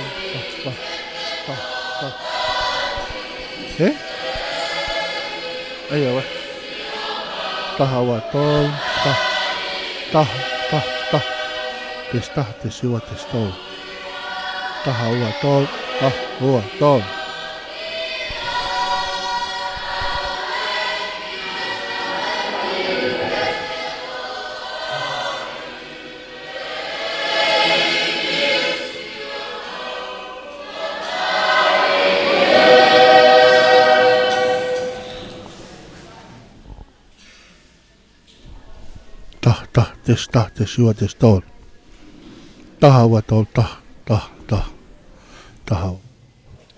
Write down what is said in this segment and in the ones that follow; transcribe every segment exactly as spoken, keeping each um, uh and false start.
Taha, taha, taha. Ē? ʻAi ʻave. Taha, ua, tolu, taha. Taha, taha, taha. Tesi taha, tesi ua, tesi tolu. Taha, ua, tolu, taha, ua, tolu. Taha, taha, tesi taha, tesi ua, tesi tolu. Taha, ua, tolu, taha, taha, taha. Taha.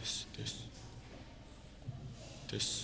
Tesi, tesi. Tesi.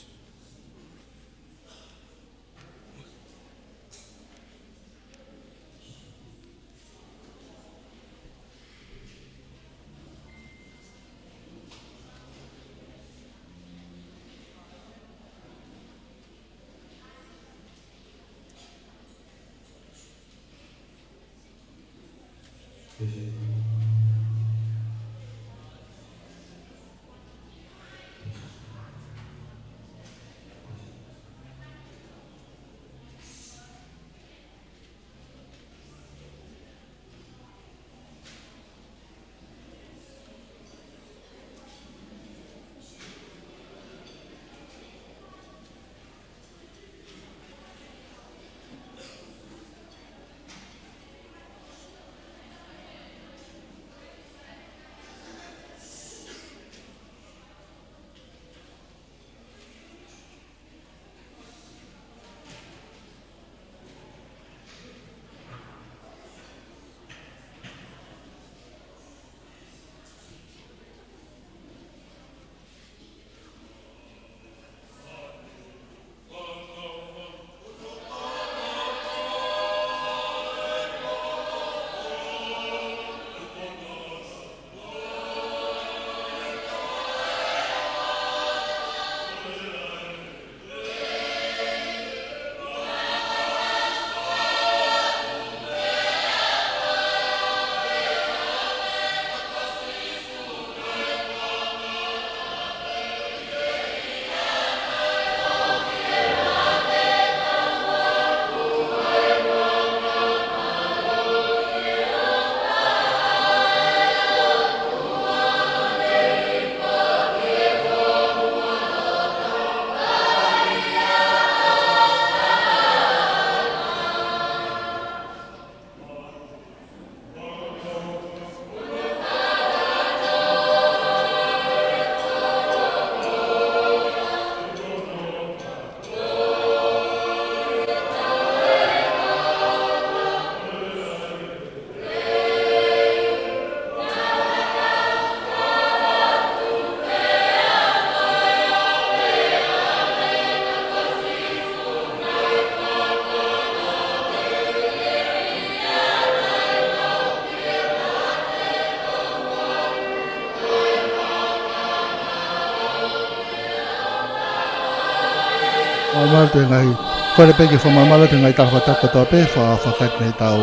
Mālō e ngaahi, kole pē ke fakamālō e ngaahi talafakatapu kotoa pē, fa-, fakatapu mei heʻetau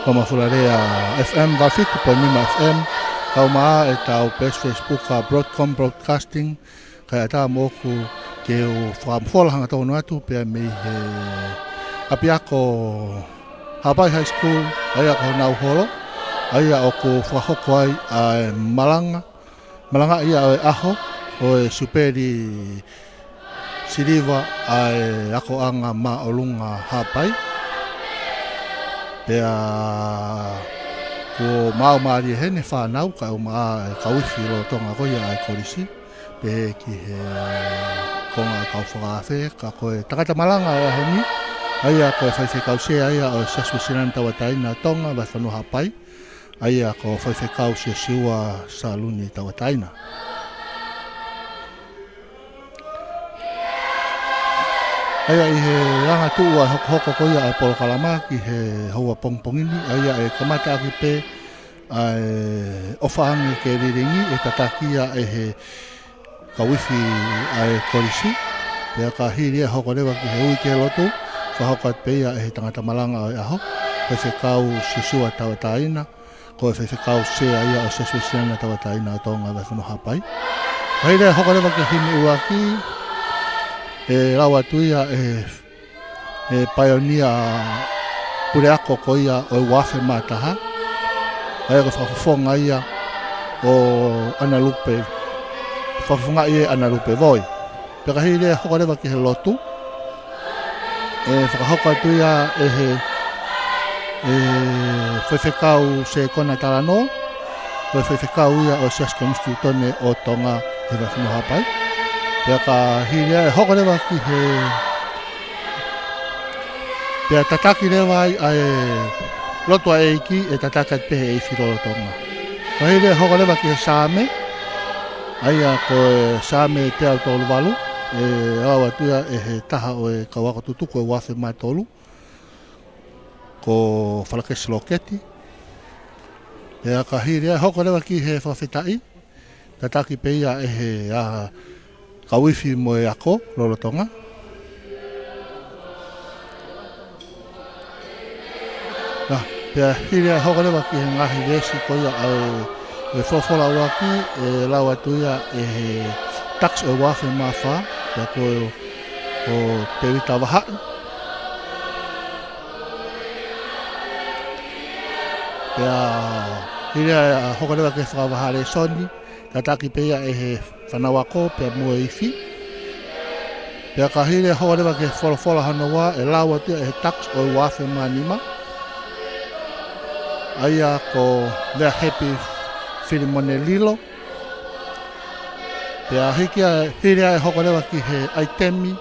Fakafofonga Lea F M, valu fitu poini nima F M, kae ʻumaʻā ʻetau peesi Facebook ʻa Broadcom Broadcasting, kae ʻatā moʻoku ke u fakamafola hangatonu atu pea mei he ʻapiako Haʻapai High School, ʻa ia ko honau holo, ʻa ia ʻoku fakahoko ai ʻa e malanga, malanga ia ʻo e ʻaho, ʻo e Siupeli Siliva ʻa e akoʻanga māʻolunga Haʻapai. Pea kuo maau mālie heni e fānau, kae ʻumaʻā e kau ifi lolotonga ko ia ʻa e kolisi, pehē ki he konga ʻo e kau fakaafe, ka ko e tangata malanga ʻo e ʻaho ni, ʻa ia ko e faifekau sea ia ʻo e Siasi Uēsiliana Tauʻatāina ʻo Tonga, Vahefonua Haʻapai, ʻa ia ko Faifekau Siosiua Saluni Tauʻatāina. ʻA ia ʻi he angatuʻu ʻa e hokohoko ko ia ʻa e polokalama ki he houa pongipongi ni, ʻa ia ʻe kamata ʻaki pē ʻa e ʻofa ange ke lilingi, ʻe tataki ia ʻe he kau ifi ʻa e kolisi. Pea ka hili ia ʻe hoko leva ki he ui ki he lotu, fakahoko atu pē ia ʻe he tangata malanga ʻo e ʻaho, Faifekau Siosiua Tauʻatāina, Ko e faifekau sea ia ʻo e Siasi Uēsiliana Tauʻatāina ʻo Tonga Vahefonua Haʻapai. Pea hili ia ʻe hoko leva ki he himi ʻuluaki, ʻe lau atu ia ʻe he, ʻe he paionia puleako ko ia ʻo e ua afe mā taha. ʻA ia ko e fakafofonga ia ʻo ʻAna Lupe, fakafofongaʻi ʻe ʻAna Lupe Voi. Pea ka hili ia ʻe hoko leva ki he lotu, ʻe fakahoko atu ia ʻe he, ʻe he faifekau Sekona Talanoa, ko e faifekau ia ʻo e Siasi Konisitūtone ʻo Tonga he Vahefonua Haʻapai. Pea ka hili ia ʻe hoko leva ki he, pea tataki leva ai ʻa e lotu ʻa e ʻEiki, ʻe tataki atu pē ʻe he ʻEiki lolotonga. Ka hili ia ʻe hoko leva ki he Saame, ʻa ia ko e Saame teau tolu valu, ʻe lau atu ia ʻe he taha ʻo e kau ako tutuku ʻo e ua afe mā tolu, ko Falakesi Loketi. Pea ka hili ia ʻe hoko leva ki he fakafetaʻi, tataki pē ia ʻe he, ʻa, kau ifi mo e ako lolotonga. Na, pea hili ia ʻe hoko leva ki he ngaahi veesi ko ia ʻa e, ʻa e folofola ʻuluaki, ʻe lau atu ia ʻe he Tucks ʻo e ua afe mā fā, pea ko, ko Tēvita Vahaʻi. Pea hili ia ʻe hoko leva ki he fakavahaʻa lēsoni, tataki pē ia ʻe he fānau ako pea mo e ifi. Pea ka hili ia ʻe hoko leva ki he folofola hono ua, ʻe lau atu ia ʻe he Tucks ʻo e ua afe mā nima, ʻa ia ko Lea Happy Filimone Lilo. Pea hiki ia, hili ia ʻe hoko leva ki he ʻaitemi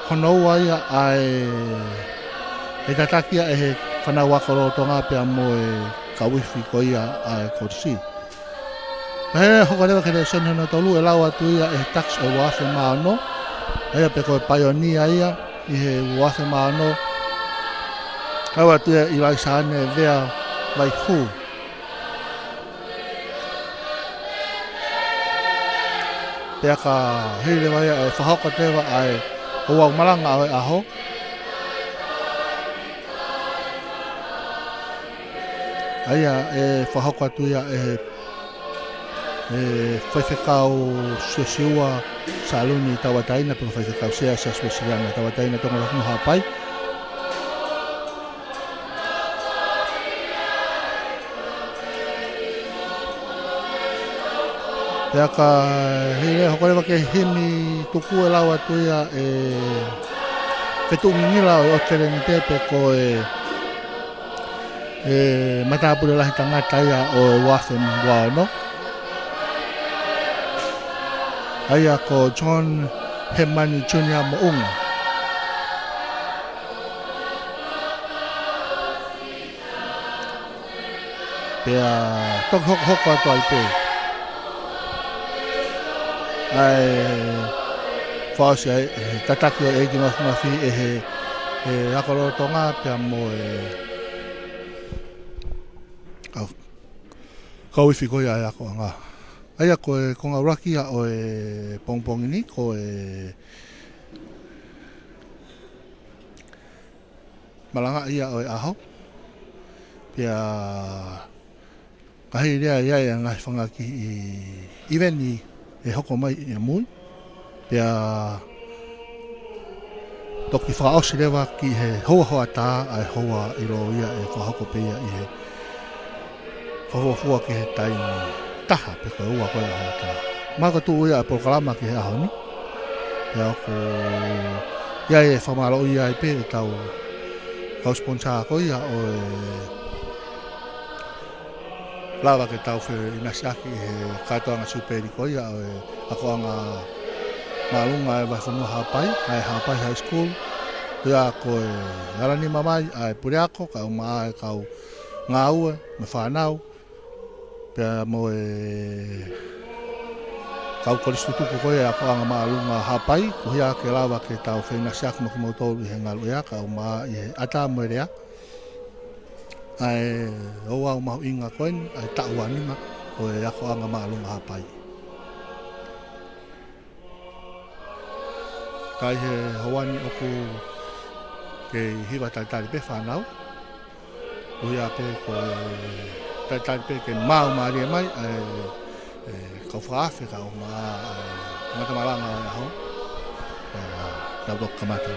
hono ua ia ʻa e, ʻe tataki ia ʻe he fānau ako lolotonga pea mo e kau ifi ko ia ʻa e kolisi. Pea hoko leva ki he lēsoni hono tolu, ʻe lau atu ia ʻe he Tucks ʻo e ua afe mā ono, ʻa ia pē ko e paionia ia ʻi he ua afe mā ono, lau atu ia ʻe ʻIlaisa ʻAne Vea Vaihū. Pea ka hili leva ia ʻe fakahoko atu leva ʻa e ouau malanga ʻo e ʻaho, ʻa ia ʻe fakahoko atu ia ʻe he, ʻe he faifekau Siosiua Saluni Tauʻatāina, pe ko e faifekau sea Siasi Uēsiliana Tauʻatāina Tonga Vahefonua Haʻapai. Pea ka hili ia ʻe hoko leva ki he himi tuku, ʻe lau atu ia ʻe he Fetuʻu Ngingila ʻo e ʻOtu Selenite, pe ko e, ʻe he matāpule lahi tangata ia ʻo e ua afe mā ono, ʻa ia ko John Hemani Junior Moʻunga. Pea toki hokohoko atu ai pē ʻa e fakaʻosi ʻa e, ʻe he tataki ʻo e ʻEiki Mafimafi ʻe he, ʻe he ako lolotonga pea mo e kau, kau ifi ko ia ʻa e akoʻanga. ʻA ia ko e konga ʻuluaki ia ʻo e pongipongi ni, ko e malanga ia ʻo e ʻaho. Pea ka hili ia ʻe ʻi ai ʻa e ngaahi fanga kiʻi ʻiveni ʻe hoko mai ʻi mui. Pea toki fakaʻosi leva ki he houa hoʻatā, ʻa e houa ʻilo ia ʻe fakahoko pē ia ʻi he fakafuofua ki he taimi taha pe ko e ua ko ia ʻo e hoʻatā. Mahalo ko e tuʻu ia ʻa e polokalama ki he ʻaho ni. Pea ʻoku ʻi ai e fakamālōʻia ai pē ʻetau kau sponsor ko ia ʻo e lava ke tau feʻinasiʻaki ʻi he kātoanga Siupeli ko ia ʻo e akoʻanga māʻolunga ʻa e Vahefonua Haʻapai, ʻa e Haʻapai High School. Pea ko e ala nima mai ʻa e puleako, kae ʻumaʻā e kau ngāue mo e fānau, pea mo e kau kolisi tutuku ko ia ʻa e akoʻanga māʻolunga Haʻapai, koeʻuhi ke lava ke tau feʻinasiʻaki mo kimoutolu ʻi he ngaluʻea, kae ʻumaʻā ʻi he ʻatā mo e lea, ʻa e ouau mahuʻinga ko eni, ʻa e taʻu ua nima ʻo e akoʻanga māʻolunga Haʻapai. Ka ʻi he houa ni ʻoku kei hiva talitali pē fānau, koeʻuhi pē ko e Talitali pē ke maau mālie mai, ē, ē, kau fakaafe ka ʻoku ma, ē, kamata malanga ʻo e ʻaho. Ē, tau toki kamata.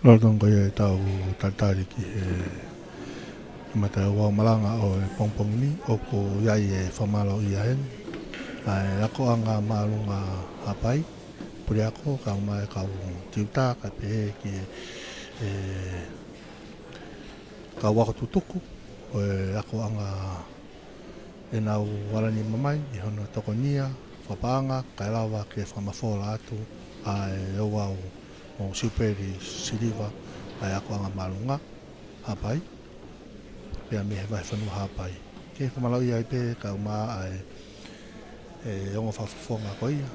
Lolotonga ko ia ʻetau talitali ki he kamata ʻo e malanga ʻo e pongipongi ni, ʻoku ʻi ai e fakamālō ia heni. ʻa e akoʻanga māʻolunga Haʻapai, puleako, kae ʻumaʻā e kau tiuta, kae pehē ki he, e, kau ako tutuku ʻo e akoʻanga ʻenau ala nima mai ʻi hono tokonia fakapaʻanga, kae lava ke fakamafola atu ʻa e ouau mo e siupeli siliva ʻa e akoʻanga māʻolunga Haʻapai, pea mei he vahefonua Haʻapai. Ke fakamālōʻia ai pē kae ʻumaʻā ʻa e, e ongo fakafofonga ko ia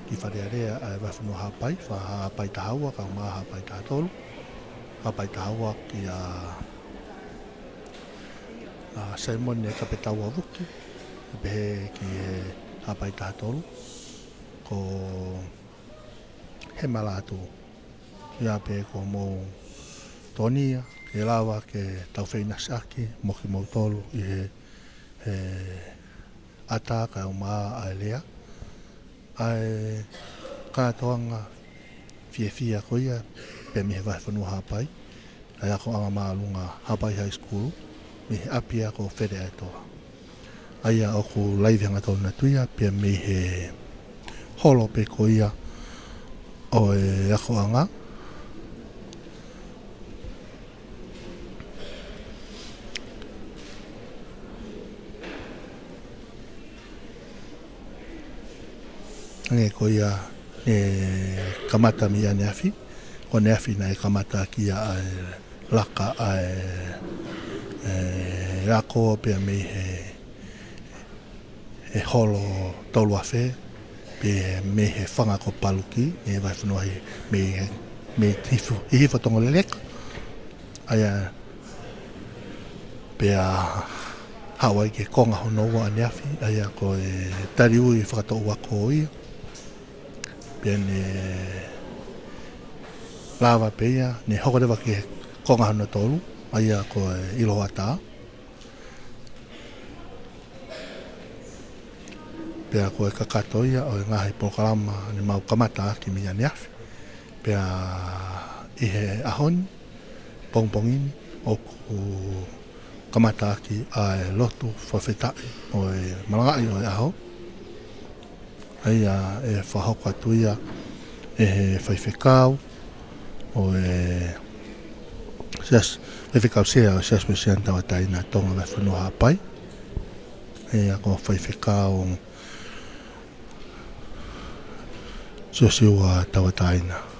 ki Fale Alea ʻa e vahefonua Haʻapai, Fa-, Haʻapai taha ua, kae ʻumaʻā Haʻapai taha tolu, Haʻapai taha ua kia, ʻa, Saimone Kapetaua Vuki, pehē ki he Haʻapai taha tolu, ko Hema Lātū. ʻIa pē ko homou tokonia, ke lava ke tau feʻinasiʻaki mo kimoutolu ʻi he, he ʻata kae ʻumaʻā ʻa e lea. ʻA e kātoanga fiefia ko ia, pea mei he vahefonua Haʻapai, ʻa e akoʻanga māʻolunga Haʻapai High School, mei he ʻapi ia ko Feleʻaetoa. ʻA ia ʻoku laivi hangatonu atu ia, pea mei he holo pē ko ia ʻo e akoʻanga. Hangē ko ia ʻe kamata mei ʻaneafi, ko ʻaneafi naʻe kamata ʻaki ia ʻa e laka ʻa e, e ako pea mei he, he holo tolu afe, pea mei he fanga ko Paluki, mei he vahefonua Haʻapai, mei, mei Hihifo, Hihifo Tongoleleka. ʻA ia, pea haʻu ai ki he konga hono ua ʻaneafi, ʻa ia ko e taliui fakatoʻu ako ia. Pea ne lava pē ia, ne hoko leva ki he konga hono tolu, ʻa ia ko e ʻIlo Hoʻatā. Pea ko e kakato ia ʻo e ngaahi polokalama ne mau kamata ʻaki mei ʻaneafi. Pea ʻi he ʻaho ni, pongipongi ni, ʻoku kamata ʻaki ʻa e lotu fakafetaʻi ʻo e malangaʻi ʻo e ʻaho. ʻA ia ʻe fakahoko atu ia ʻe he faifekau ʻo e Siasi, Faifekau Sea ʻo e Siasi Uēsiliana Tauʻatāina Tonga Vahefonua Haʻapai. ʻA ia ko Faifekau Siosiua Tauʻatāina.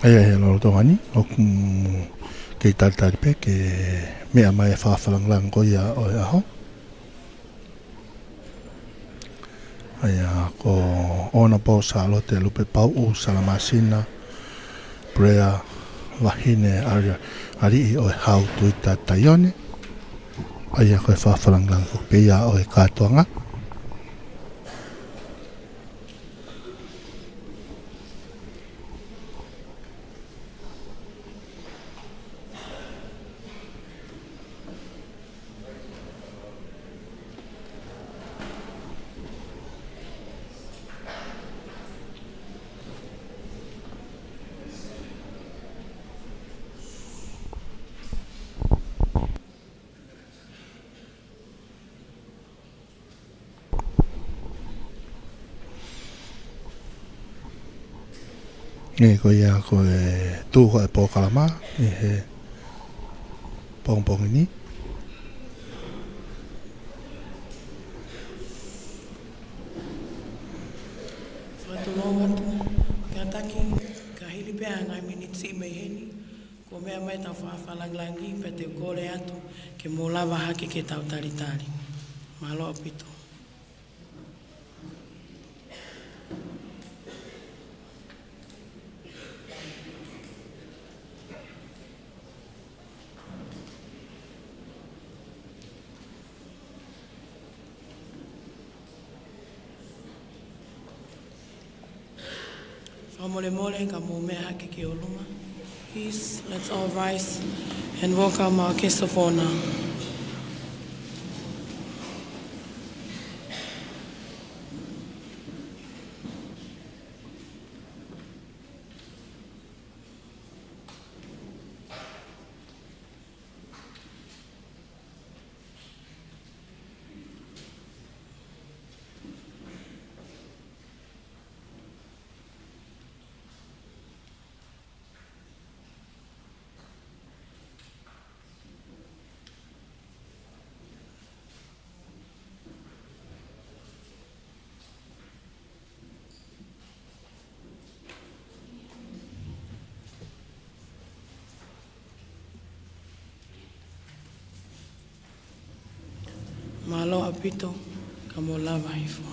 ʻA ia, he lolotonga ni, ʻoku kei talitali pē ke meʻa mai e fakafakalāngilangi ko ia ʻo e ʻaho. ʻA ia ko Honourable Sālote Lupepauʻu Salamasina Purea, Vahine ʻa e Aliʻi ʻo e Hau Tuita Taione. ʻA ia ko e fakafakalāngilangi foki pē ia ʻo e kātoanga. ʻE, ko ia ko e tuʻu ko e polokalama ʻi he pongipongi ni. Fakatulou atu, kātaki, ka hili pē ʻa e ngaahi miniti mei heni, Kuo meʻa mai ʻetau fakafalangilangí, pea te u kole atu ke mou lava hake ke tau talitali. Mālō ʻaupito. Fakamolemole, ka mou meʻa hake ki ʻolunga. Please, let's all rise and welcome our guest of honor. Mālō ʻaupito, ka mou lava hifo.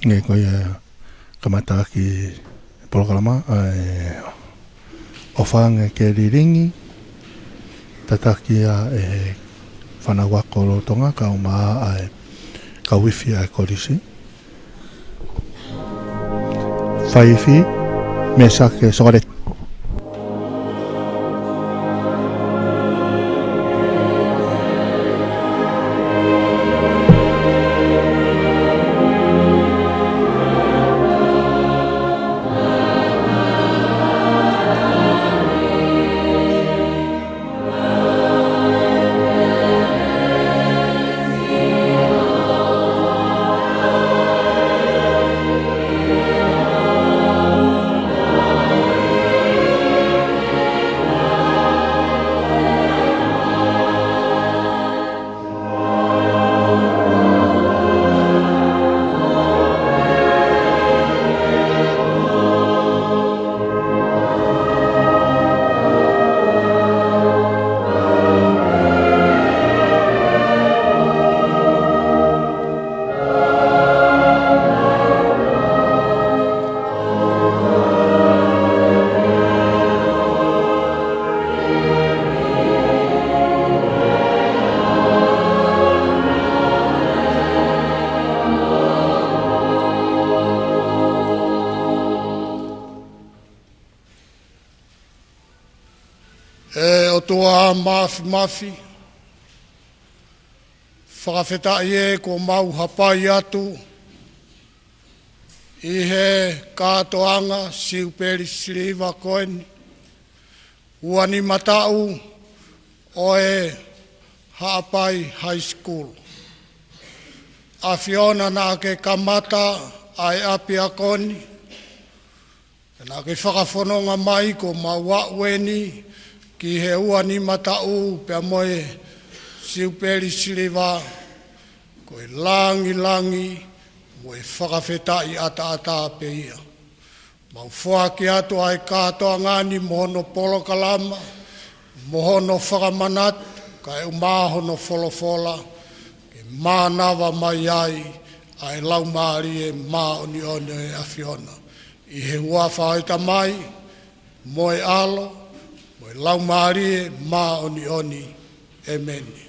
Nge ko ia kamata ki he polokalama, ʻa e ʻofaʻanga ke lilingi, tataki ʻa e fānau ako lolotonga, kae ʻumaʻā ʻa e kau ifi ʻa e kolisi. Faifi, Mesake Sokaleti. ʻE ʻOtua Māfimafi, fakafetaʻi ē kuo mau hapai atu ʻi he kātoanga Siupeli Siliva ko eni, ua nima taʻu ʻo e Haʻapai High School. ʻAfiona, naʻa ke kamata ʻa e ʻapiako ni, pea naʻa ke fakafononga mai kuo mau aʻu eni ki he ua nima taʻu pea mo e Siupeli Siliva, ko e langilangi mo e fakafetaʻi ʻataʻatā pē ia. Mau foaki atu ʻa e kātoanga ni mo hono polokalama, mo hono fakamanatu, kae ʻumaʻā hono folofola, ke mānava mai ai ʻa e Laumālie Māʻoniʻoni ʻo e ʻAfiona. ʻI he huafa ʻo e Tamai, mo e ʻAlo, ʻo e Laumālie Māʻoniʻoni. ʻEmeni.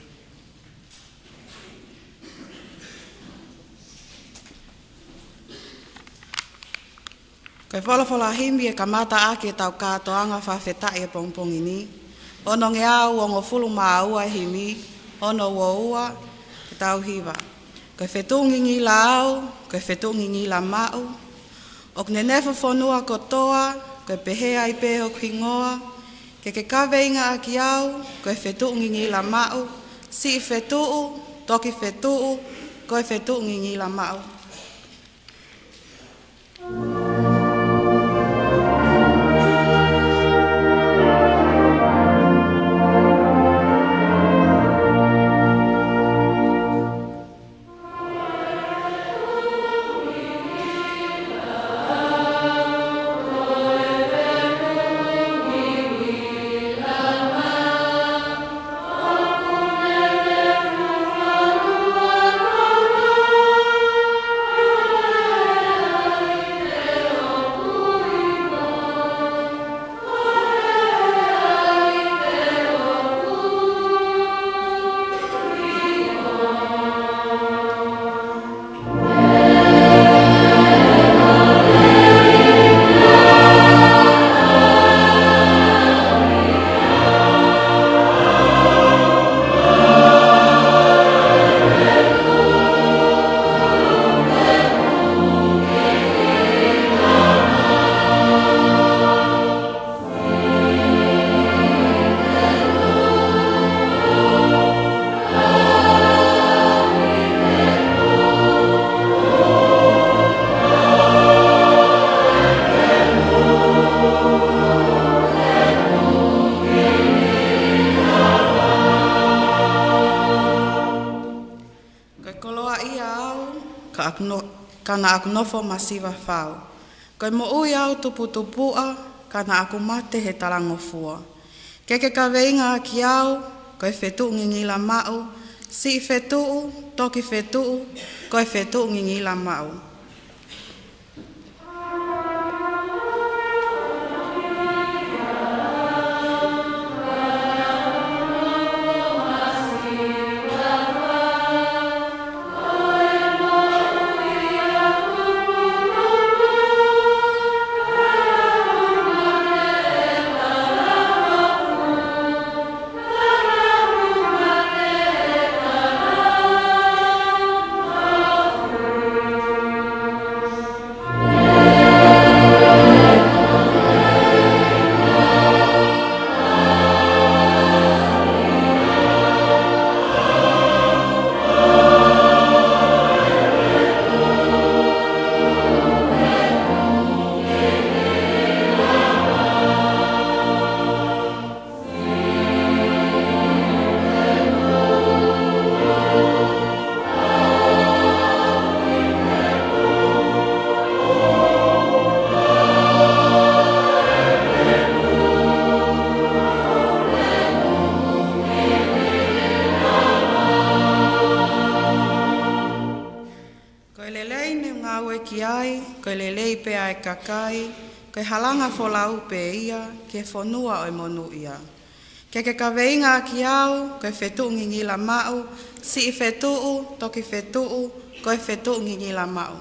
Ko e folofola himi ʻe kamata ʻaki ʻetau kātoanga fakafetaʻi ʻo e pongipongi ni. Onongeau uongofulu mā ua e himi, ono ua ua, ke tau hiva. Ko e fetuʻu ngingila au, ko e fetuʻu ngingila maʻu. ʻOku nenefu fonua kotoa, ko e pehē ai pē hoku hingoa. Ke ke kaveinga ʻaki au, ko e fetuʻu ngingila maʻu. Siʻi fetuʻu, toki fetuʻu, ko e fetuʻu ngingila maʻu. Ko e koloaʻia au, ka ʻoku no-, ka naʻa ku nofo masiva fau. Ko e moʻui au tuputupuʻa, ka naʻa ku mate he talangofua. Ke ke kaveinga ʻaki au, ko e fetuʻu ngingila maʻu, siʻi fetuʻu, toki fetuʻu, ko e fetuʻu ngingila maʻu. Ko e lelei ne u ngāue ki ai, ko e lelei pē ʻa e kakai, ko e halanga folau pē ia ki he fonua ʻo e monūʻia. Ke ke kaveinga ʻaki au, ko e fetuʻu ngingila maʻu, siʻi fetuʻu, toki fetuʻu, ko e fetuʻu ngingila maʻu.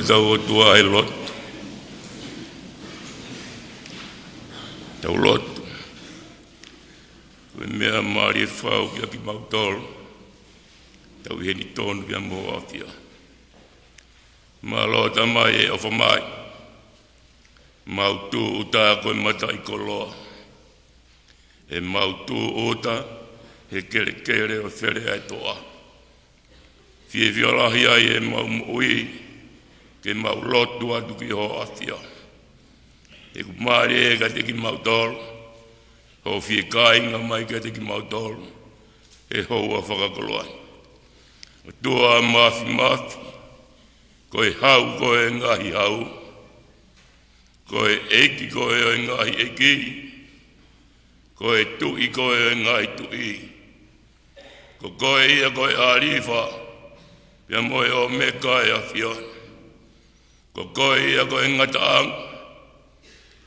Tau ʻOtua he lotu. Tau lotu. Ko e meʻa mālie fau kiate kimautolu. Tau ʻi heni tonu kia mo ʻAfio. Mālō Tamai e ʻofa mai. Mau tūʻuta ko e mataʻikoloa. ʻE mau tūʻuta he kelekele ʻo e fele ʻa e toa. Fiefia lahi ai ʻemau moʻui, ke mau lotu atu ki hoʻo ʻAfio. He ʻoku mālie kiate kimautolu, hoʻo fiekainga mai kiate kimautolu, he houa fakakoloa ni. ʻOtua Māfimafi, ko e Hau koe ʻo e ngaahi hau, ko e ʻEiki koe ʻo e ngaahi ʻeiki, ko e Tuʻi koe ʻo e ngaahi tuʻi. Ko koe ia ko e ʻĀlifa, pea mo e ʻOmeka ʻe ʻAfio. Ko koe ia ko e ngataʻanga,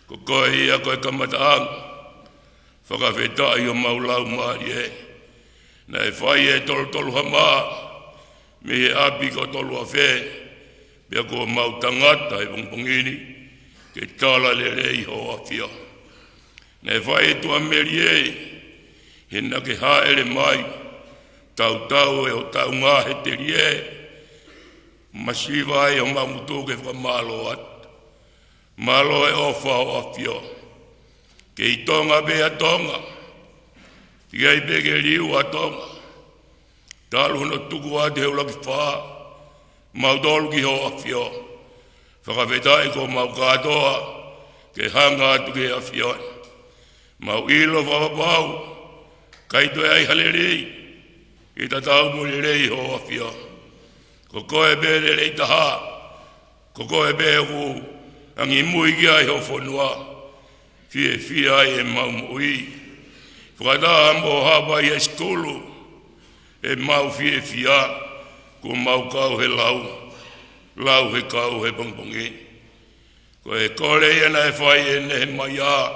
ko koe ia ko e kamataʻanga. Fakafetaʻi homau laumālie. Naʻe fai e tolutolu hama mei he ʻapi ko Toluafe, pea kuo mau tangata he pongipongi ni ke tala lelei hoʻo ʻAfio. Naʻe fai e tuʻamelie, he naʻa ke hāʻele mai, tautau e ʻo taunga he telie, masiva ai homau ngutu ke fakamālō atu. Mālō e ʻofa hoʻo ʻAfio. Kei Tonga pē ʻa Tonga. Teʻeki ai pē ke liu ʻa Tonga. Talu hono tuku atu he ʻuluaki fā, mautolu ki hoʻo ʻAfio. Fakafetaʻi ko mau kātoa, ke hanga atu ki he ʻAfio. Mau ʻilo fakapapau, ʻikai toe ʻi ai ha lelei, ke tatau mo e lelei hoʻo ʻAfio. Ko koe pē lelei taha, ko koe pē ʻoku angimui ki ai hoʻo fonua, fiefia ai ʻemau moʻui. Fakataha mo Haʻapai High School, ʻemau fiefia, kuo mau kau he lau, lau he kau he pongipongi. Ko e kole ia naʻe fai ʻe Nehemaia,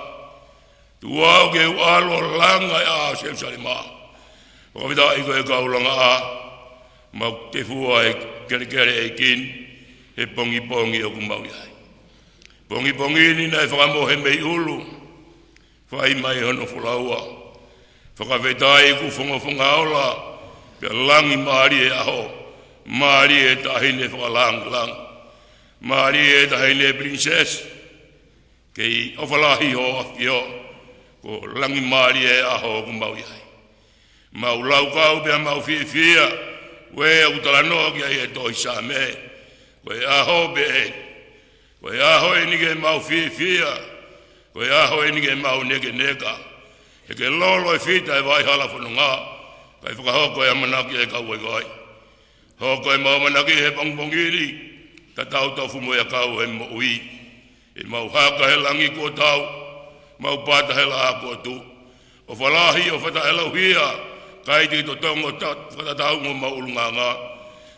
tuku au ke u ʻalu ʻo langa e ʻā ʻo Selusalema. Fakafetaʻi ko e kau langa ʻā, mau tefua he kelekele ʻeiki ni, he pongipongi ʻoku mau ʻi ai. Pongipongi ni naʻe fakamohe mei ʻulu, fai mai hono folaua. Fakafetaʻi kuo fongofonga ola, pea langi mālie e ʻaho, mālie e taʻahine fakalāngilangi, mālie e taʻahine princess, kei ʻofa lahi hoʻo ʻAfio, ko e langi mālie e ʻaho ʻoku mau ʻi ai. Mau laukau pea mau fiefia, ʻa ē ʻoku talanoa ki ai e tohi Saame, ko e ʻaho pē eni, ko e ʻaho eni ke mau fiefia, ko e ʻaho eni ke mau nekeneka, he ke lolo e fita e vai hala fononga, kae fakahoko e ʻamanaki e kau vaivai. Hoko ʻemau ʻamanaki he pongipongi ni, tatau tofu mo e ʻakau ʻo e moʻui. ʻEmau haka he langi kuo tau, mau pata he laʻā kuo tuʻu. ʻOfa lahi, ʻofa taʻeʻaulauhia, ʻikai te ke totongi ʻo ta-, fakatatau mo homau ʻulungaanga.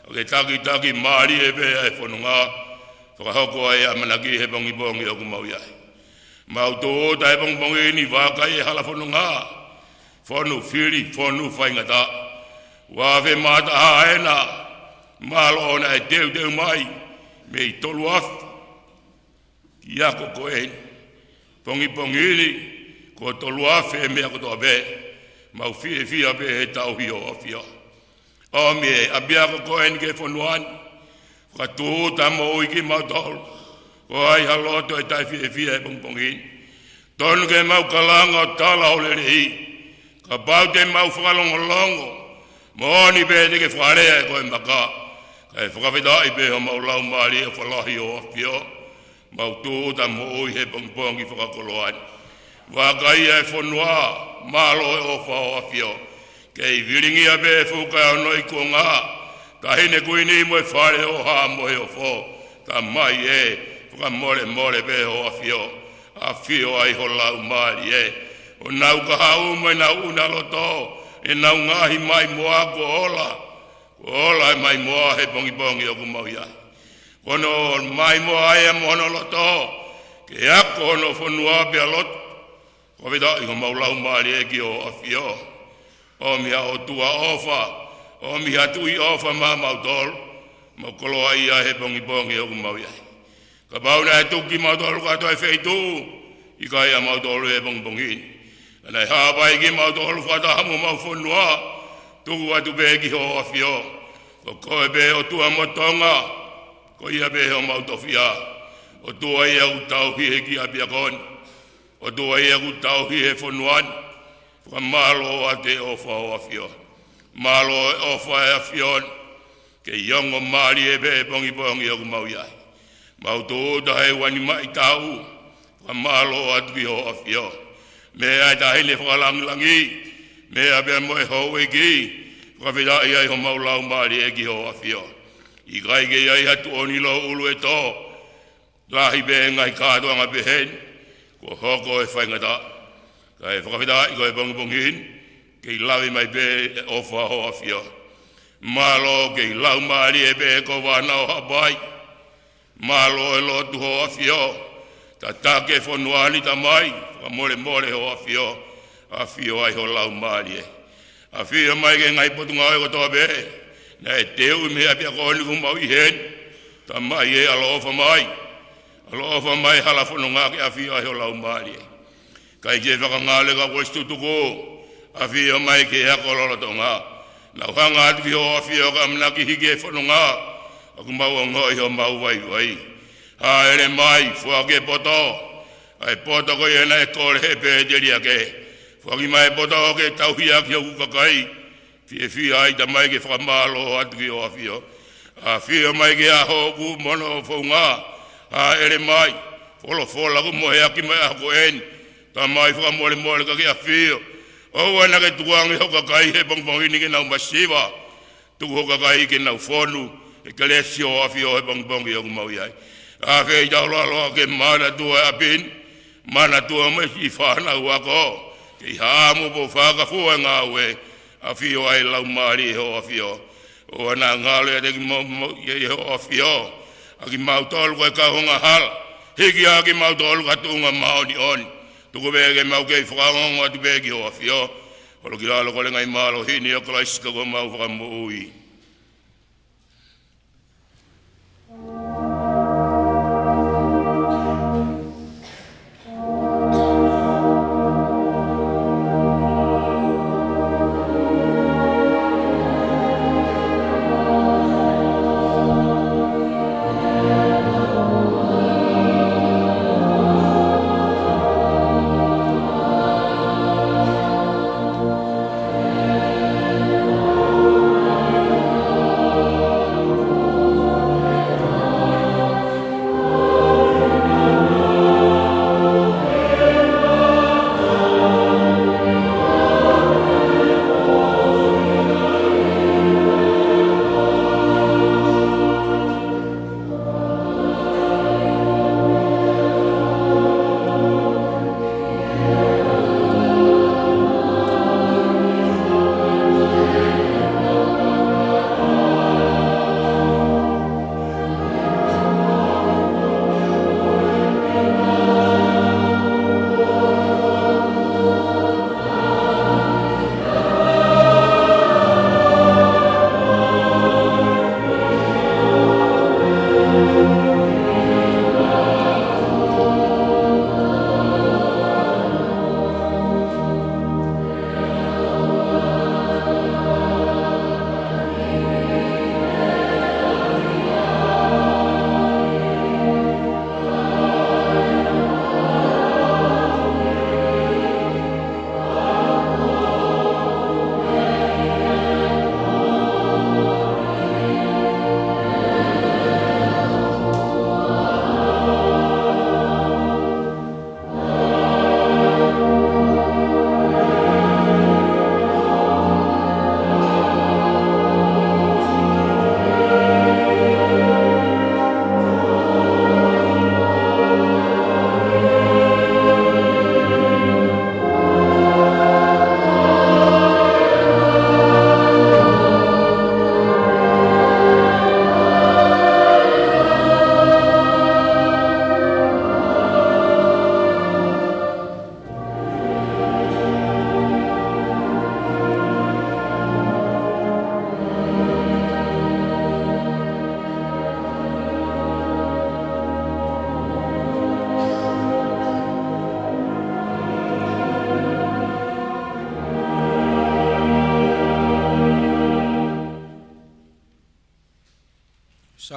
ʻA ke takitaki mālie pē ʻa e fononga, fakahoko ai e ʻamanaki he pongipongi ʻoku mau ʻi ai. Mau tūʻuta he pongipongi ni vakai e hala fononga, fonu fili, fonu faingataʻa. Ua afe mā taha ena, mālō naʻe teuteu mai, mei tolu afe, ʻi he ako ko eni. Pongipongi ni, ko e tolu afe meʻa kotoa pē, mau fiefia pē he tauhi hoʻo ʻAfio. ʻOmi e ʻapiako ko eni ki he fonua ni, fakatūʻuta moʻui kimautolu, ko hai ha loto ʻe taʻefiefia he pongipongi ni. Tonu ke mau kalanga ʻo tala hoʻo lelei, kapau te mau fakalongolongo, moʻoni pē te ke fakalea ʻe koe maka, kae fakafetaʻi pē homau laumālie ʻofa lahi hoʻo ʻAfio. Mau tūʻuta moʻui he pongipongi fakakoloa ni. Vakai e fonua, mālō e ʻofa hoʻo ʻAfio. Kei vilingia pē fuka ʻo e ono ikuʻanga, taʻahine kuini mo e fale ʻo hā mo e ofo. Tamai ē, fakamolemole pē hoʻo ʻAfio. ʻAfio ai ho laumālie, ʻo nau kahaʻu mo ʻenau ʻuna loto, ʻenau ngaahi maimoa kuo ola, kuo ola e maimoa he pongipongi ʻoku mau ʻi ai. Ko hono maimoa ia mo hono loto, ke ako hono fonua pea lotu. Fakafetaʻi homau laumālie ki hoʻo ʻAfio. ʻOmi ha ʻOtua ʻofa, ʻomi ha Tuʻi ʻofa maʻamautolu. Mau koloaʻia he pongipongi ʻoku mau ʻi ai. Kapau naʻe tuku kimautolu kātoa he feituʻu, ʻikai ʻamautolu he pongipongi ni. Ka naʻe hapai kimautolu fakataha mo homau fonua, tuku atu pē ki Hoʻo ʻAfio. Ko koe pē ʻOtua mo Tonga, ko ia pē homau tofiʻa. ʻOtua ia ʻoku tauhi he kiʻi ʻapiako ni. ʻOtua ia ʻoku tauhi he fonua ni. Fakamālō atu he ʻofa ʻo e ʻAfio. Mālō e ʻofa ʻa e ʻAfio ni. Kei ongo mālie pē he pongipongi ʻoku mau ʻi ai. Mau tūʻuta he ua nima ʻi taʻu. Fakamālō atu ki Hoʻo ʻAfio. Meʻa ʻa e Taʻahine Fakalangilangi. Meʻa pea mo e houʻeiki. Fakafetaʻi ai homau laumālie ki Hoʻo ʻAfio. ʻIkai ke ʻi ai ha tuʻoni louʻulu ʻe tō. Lahi pē ngaahi kātoanga pehē ni, kuo hoko e faingataʻa. Kae fakafetaʻi ko e pongipongi ni, kei lave mai pē e ʻofa ʻo Hoʻo ʻAfio. Mālō kei laumālie pē ko e vānau Haʻapai. Mālō e lotu Hoʻo ʻAfio. Tataki e fonua ni Tamai, fakamolemole Hoʻo ʻAfio. ʻAfio ai ho laumālie. ʻAfio mai ki he ngaahi potungāue kotoa pē. Naʻe teuʻi mei he ʻapiako ni ʻoku mau ʻi heni. Tamai ē, ʻaloʻofa mai. ʻAloʻofa mai hala fononga ke ʻafio ai ho laumālie. ʻIkai ke fakangale ka kuo ʻosi tutuku. ʻAfio mai ki he ako lolotonga. Nau hanga atu ki Hoʻo ʻAfio ka ʻamanaki hiki e fononga. ʻOku mau ongoʻi homau vaivai. Hāʻele mai, foaki e poto. ʻA e poto ko ia naʻe kole he pēteliake. Foaki mai e poto ke tauhi ʻaki hoku kakai. Fiefia ai Tamai ke fakamālō atu ki Hoʻo ʻAfio. ʻAfio mai ki he ʻaho ʻoku mono founga. Hāʻele mai. Folofola ʻoku mohe ʻaki mai ʻaho ko eni. Tamai fakamolemole ka ke ʻafio. ʻOua naʻa ke tukuange hoʻo kakai he pongipongi ni ke nau masiva. Tuku hoʻo kakai ke nau fonu, he kelesi ʻo Hoʻo ʻAfio he pongipongi ʻoku mau ʻi ai. ʻAfio ʻi taulalo ke manatua e ʻapi ni, manatua mai siʻi fānau ako, kei haʻamo po fakafua e ngāue, ʻafio ai laumālie Hoʻo ʻAfio. ʻOua naʻa ngalo ʻiate kimautolu, ʻiate Hoʻo ʻAfio, ʻa kimautolu ko e kau angahala, hiki ʻa kimautolu ki ha tuʻunga māʻoniʻoni. Tuku pē ke mau kei fakaongoongo atu pē ki Hoʻo ʻAfio. Holo ki lalo ko e ngaahi mālohi ni ʻo Kalaisi ko homau Fakamoʻui.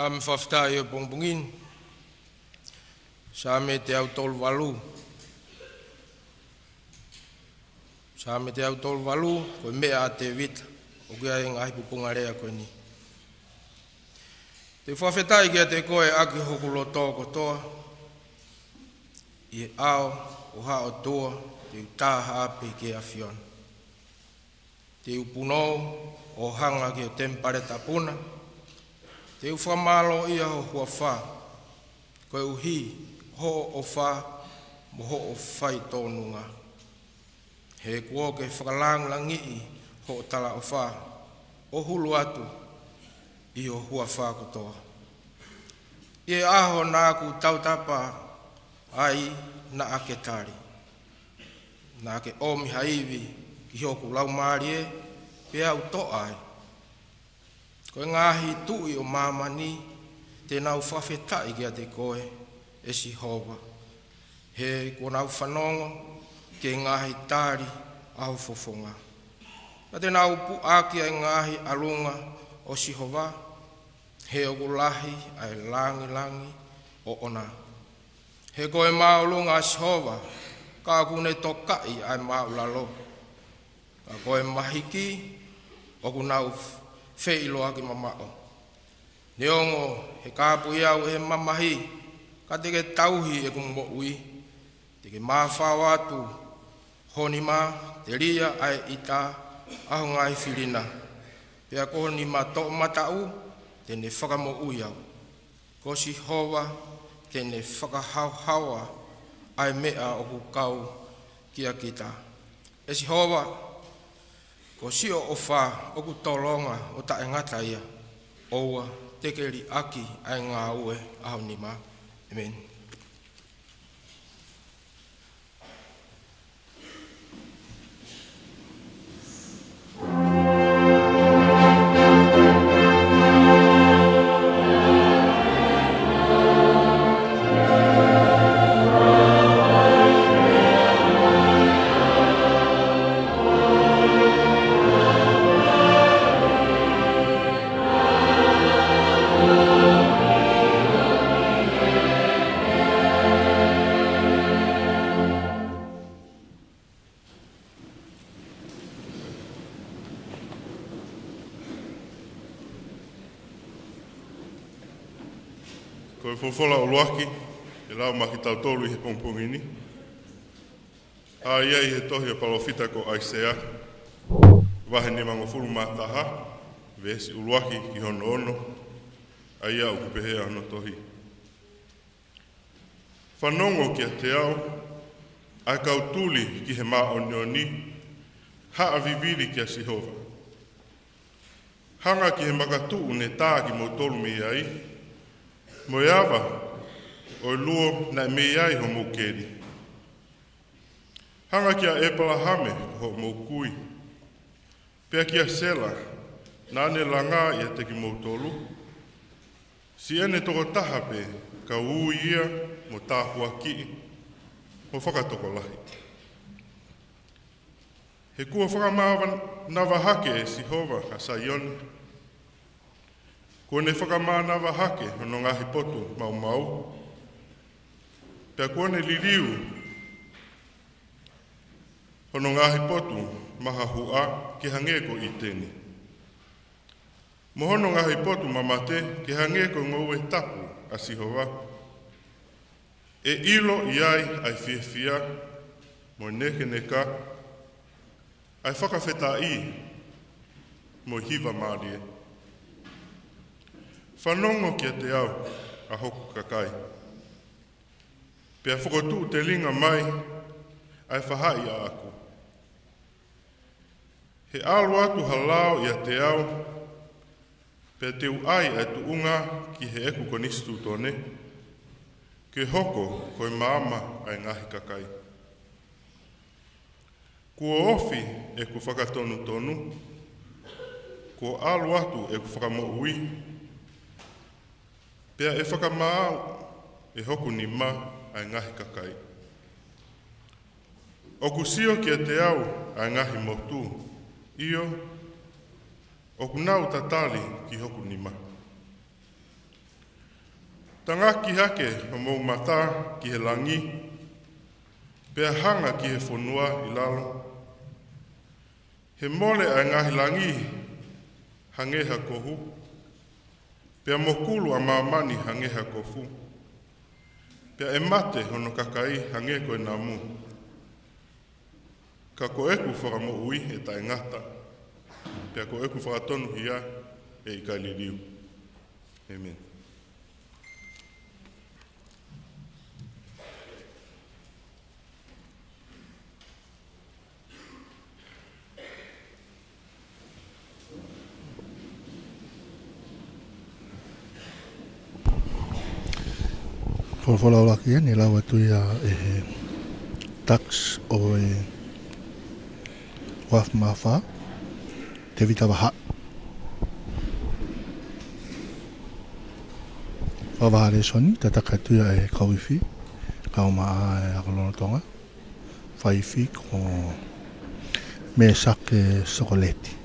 ʻAme fakafetaʻi ʻo pongipongi ni. Saame teau tolu valu. Saame teau tolu valu, ko e meʻa ʻa Tēvita, ʻoku ʻi ai e ngaahi pupunga lea ko eni. Te u fakafetaʻi kiate koe ʻaki hoku loto kotoa, ʻi he ʻao ʻo ha ʻotua, te u tā haʻape ki he ʻAfiona. Te u punou ʻo hanga ki ho temipale tapu na. Te u fakamālōʻia ho huafa, koeʻuhi hoʻo ʻofa mo hoʻo faitōnunga. He kuo ke fakalāngilangiʻi hoʻo talaʻofa ʻo hulu atu ʻi ho huafa kotoa. ʻI he ʻaho naʻa ku tautapa ai naʻa ke tali. Naʻa ke ʻomi ha ivi ki hoku laumālie, pea u toʻa ai. Ko e ngaahi tuʻi ʻo māmani te nau fakafetaʻi kiate koe, ʻe Sihova. He kuo nau fanongo ki he ngaahi tali ʻa ho fofonga. Pea te nau puʻaki ʻa e ngaahi ʻalunga ʻo Sihova, he ʻoku lahi ʻa e lāngilangi ʻoʻona. He ko e māʻolunga ʻa Sihova, ka ʻoku ne tokaʻi ʻa e māʻulalo. Ka ko e mahiki ʻoku nau feʻiloaki mamaʻo. Neongo he kāpui au ʻe he mamahi, ka te ke tauhi ʻeku moʻui. Te ke mafao atu ho nima, telia ʻa e ʻita ʻa ho ngaahi fili na. Pea ko ho nima toʻomataʻu te ne fakamoʻui au. Ko Sihova te ne fakahaohaoa ʻa e meʻa ʻoku kau kia kita. ʻE Sihova, ko siʻo ʻofa ʻoku tolonga ʻo taʻengata ia, ʻoua te ke liʻaki ʻa e ngāue ʻa ho nima. ʻĒmeni. Ko e folofola ʻuluaki ʻe lau maʻa kitautolu ʻi he pongipongi ni, ʻa ia ʻi he tohi ʻa e palōfita ko ʻAisea, vahe nimangofulu mā taha, veesi ʻuluaki ki hono ono, ʻa ia ʻoku pehē hono tohi. Fanongo kiate au, ʻa e kau tuli ki he māʻoniʻoni, haʻa vivili kia Sihova. Hanga ki he makatuʻu ne tā kimoutolu mei ai, mo e ava ʻo e luo naʻe mei ai hoʻomou keli. Hanga kia ʻĒpalahame ko hoʻomou kui, pea kia Sela, naʻa ne langa ʻiate kimoutolu, siʻene tokotaha pē, ka ui ia mo tāpuakiʻi, mo fakatokolahi. He kuo fakamānava hake ʻe Sihova ʻa Saione, kuo ne fakamānava hake hono ngaahi potu maumau, pea kuo ne liliu hono ngaahi potu mahahuʻa ke hangē ko ʻĪteni, mo hono ngaahi potu mamate ke hangē ko e ngoue tapu ʻa Sihova. ʻE ʻilo ʻi ai ʻa e fiefia, mo e nekeneka, ʻa e fakafetaʻi, mo e hiva mālie. Fanongo kiate au, ʻa hoku kakai, pea fokotuʻu telinga mai ʻa e faʻahi ʻaʻaku. He ʻalu atu ha lao ʻiate au, pea te u ʻai ʻa e tuʻunga ki heʻeku konisitūtone, ke hoko ko e maama ʻa e ngaahi kakai. Kuo ofi ʻeku fakatonutonu, kuo ʻalu atu ʻeku fakamoʻui, pea ʻe fakamaau ʻe hoku nima ʻa e ngaahi kakai. ʻOku sio kiate au ʻa e ngaahi motu, ʻio, ʻoku nau tatali ki hoku nima. Tangaki hake homou mata ki he langi, pea hanga ki he fonua ʻi lalo. He mole ʻa e ngaahi langi hangē ha kohu, pea mokulu ʻa māmani hangē ha kofu, pea ʻe mate hono kakai hangē ko e namu. Ka ko ʻeku fakamoʻui ʻe taʻengata, pea ko ʻeku fakatonuhia ʻe ʻikai liliu. ʻĒmeni. Folofola ʻuluaki ia ne lau atu ia ʻe he tax ʻo e uaafe mā fā, Tevita Vahaʻi. Fakavaha lēsoni, tataki atu ia ʻe he kau ifi, kau maʻa e ako lolotonga, faifi ko Mesake Sokoleti.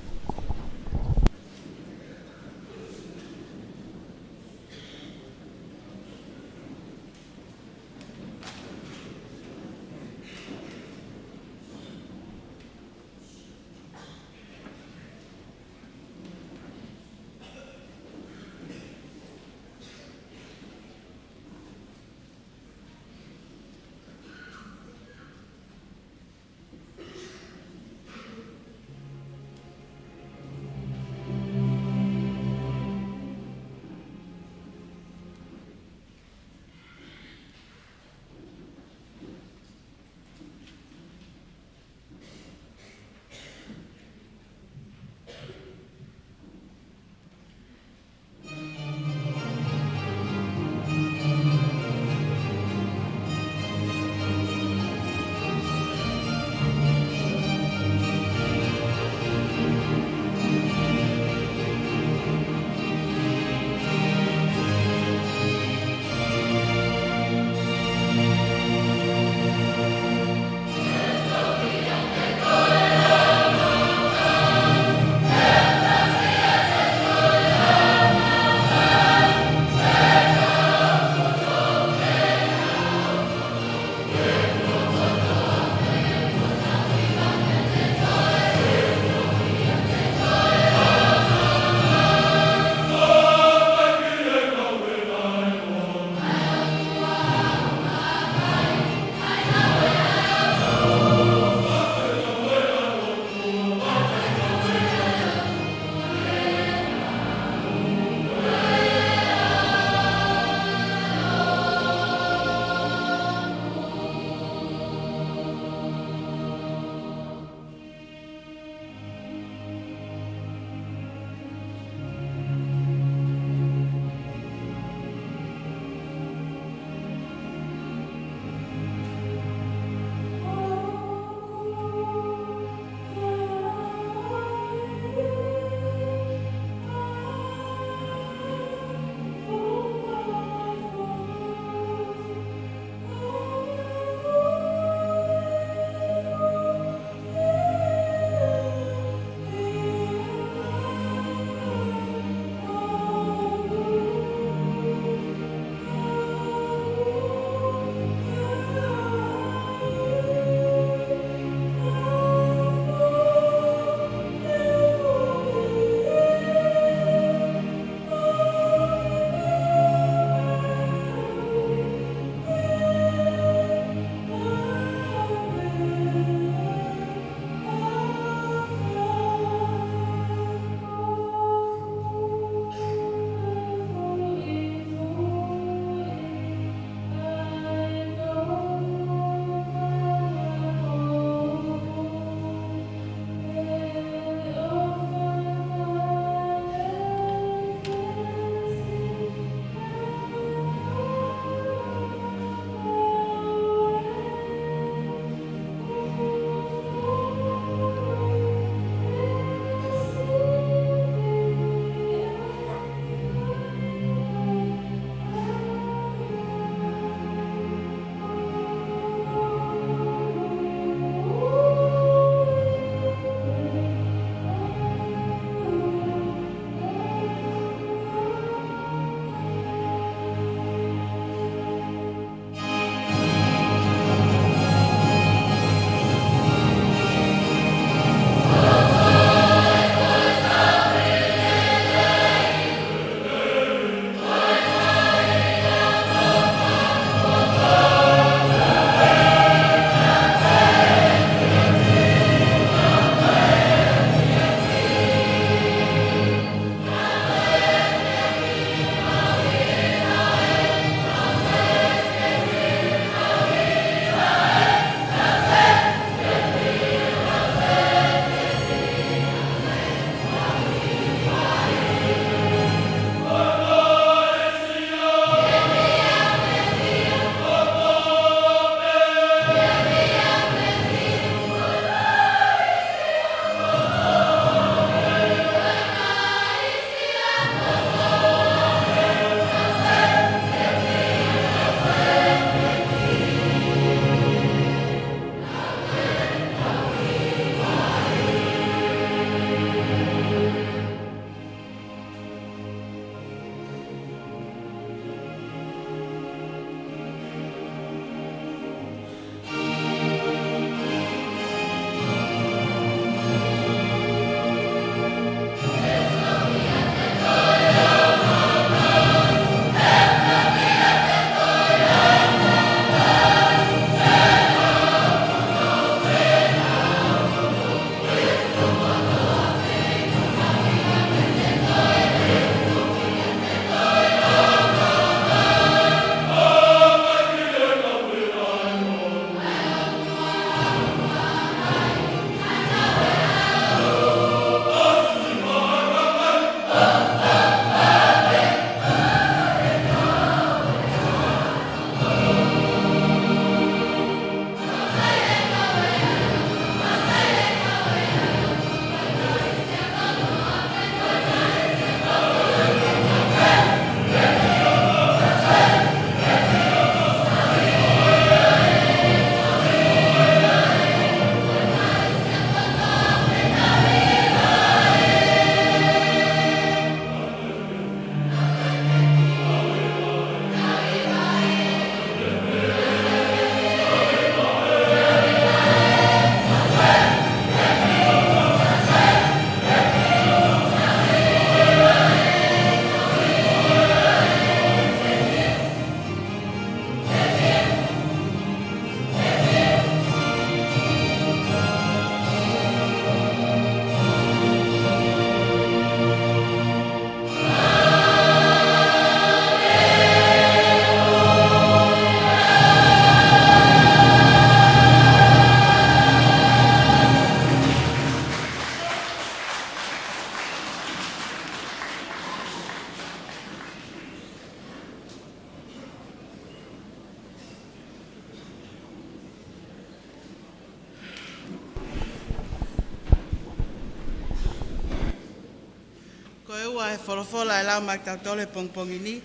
Ko e folofola ʻe lau maʻa kitautolu he pongipongi ni,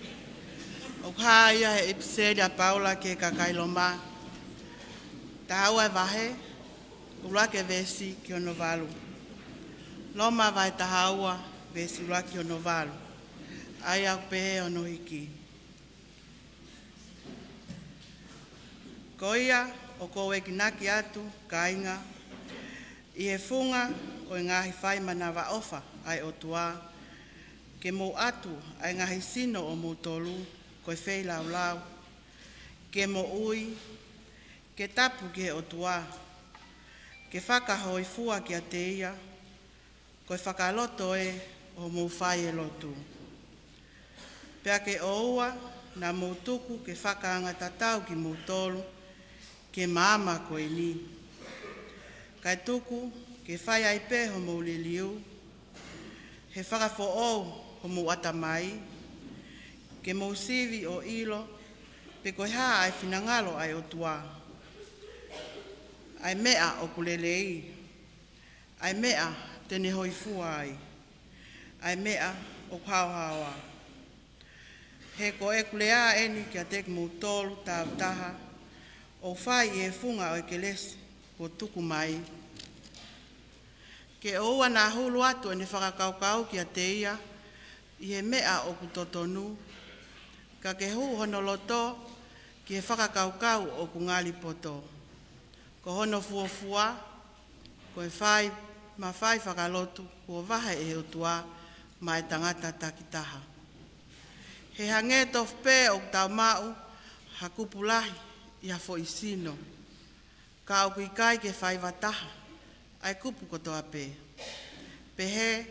ʻoku hā ia he ʻipiseli ʻa Paula ki he kakai Loma. Taha ua e vahe, ʻuluaki veesi ki hono valu. Loma vahe taha ua, veesi ʻuluaki ki hono valu. ʻA ia ʻoku pehē hono hiki. Ko ia ʻoku ou enginaki atu, kāinga, ʻi he funga ʻo e ngaahi fai manavaʻofa ʻa e ʻOtua, ke mou ʻatu ʻa e ngaahi sino ʻo moutolu ko e feilaulau, ke moʻui, ke tapu ki he ʻOtua, ke fakahōifua kiate ia, ko e fakaloto ē ʻo hoʻomou fai e lotu. Pea ke ʻoua naʻa mou tuku ke fakaangatatau kimoutolu ki he maama ko eni. Kae tuku ke fai ai pē hoʻomou liliu, he fakafoʻou hoʻomou ʻatamai, ke mou sivi ʻo ʻilo pe ko e hā ʻa e finangalo ʻa e ʻOtua, ʻa e meʻa ʻoku lelei, ʻa e meʻa te ne hōifua ai, ʻa e meʻa ʻoku haohaoa. He ko ʻeku lea eni kiate kimoutolu tāutaha, ʻoku fai ʻi he funga ʻo e kelesi kuo tuku mai. Ke ʻoua naʻa hulu atu ʻene fakakaukau kiate ia ʻi he meʻa ʻoku totonu, ka ke hū hono loto ki he fakakaukau ʻoku ngali poto. Ko hono fuofua, ko e fai mafai fakalotu kuo vahe ʻe he ʻOtua maʻa e tangata takitaha. He hangē tofu pē ʻoku tau maʻu ha kupu lahi ʻi ha foʻi sino, ka ʻoku ʻikai ke faiva taha ʻa e kupu kotoa pē. Pehē,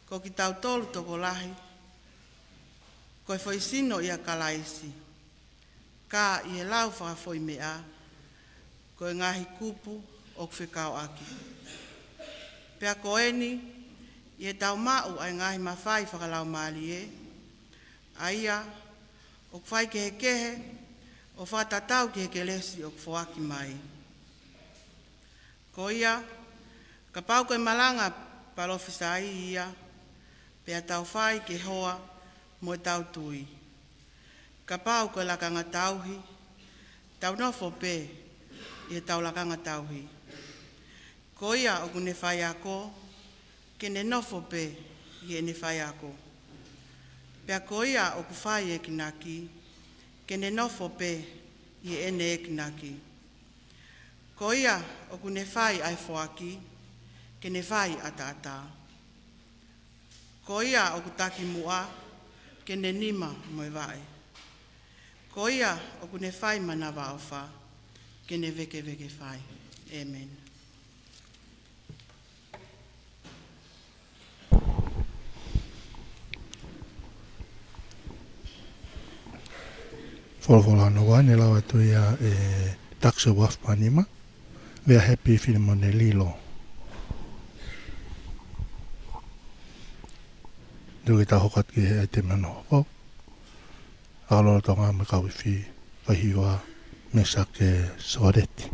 ko kitautolu tokolahi, ko e foʻi sino ʻia Kalaisi, ka ʻi he lau fakafoʻimeʻa, ko e ngaahi kupu ʻoku fekauʻaki. Pea ko eni, ʻi heʻetau maʻu ʻa e ngaahi mafai fakalaumālie, ʻa ia ʻoku faikehekehe ʻo fakatatau ki he kelesi ʻoku foaki mai. Ko ia, kapau ko e malanga palofisai ia, pea tau fai ke hoa mo ʻetau tui. Kapau ko e lakanga tauhi, tau nofo pē ʻi heʻetau lakanga tauhi. Ko ia ʻoku ne faiako, ke ne nofo pē ʻi heʻene faiako. Pea ko ia ʻoku fai enginaki, ke ne nofo pē ʻi heʻene enginaki. Ko ia ʻoku ne fai ʻa e foaki, ke ne fai ʻataʻatā. Ko ia ʻoku taki muʻa, ke ne nima mo e vaʻe. Ko ia ʻoku ne fai manavaʻofa, ke ne vēkeveke fai. ʻĒmeni. Folofola hono ua, ne lau atu ia ʻe Takisi Wafu Panima, Vea Hepi Filimone Lilo. Tuku ke tau hoko atu ki he ʻaitema hono hoko. ʻAho lolotonga mo e kau ifi, faihiva, Mesake Soaleti.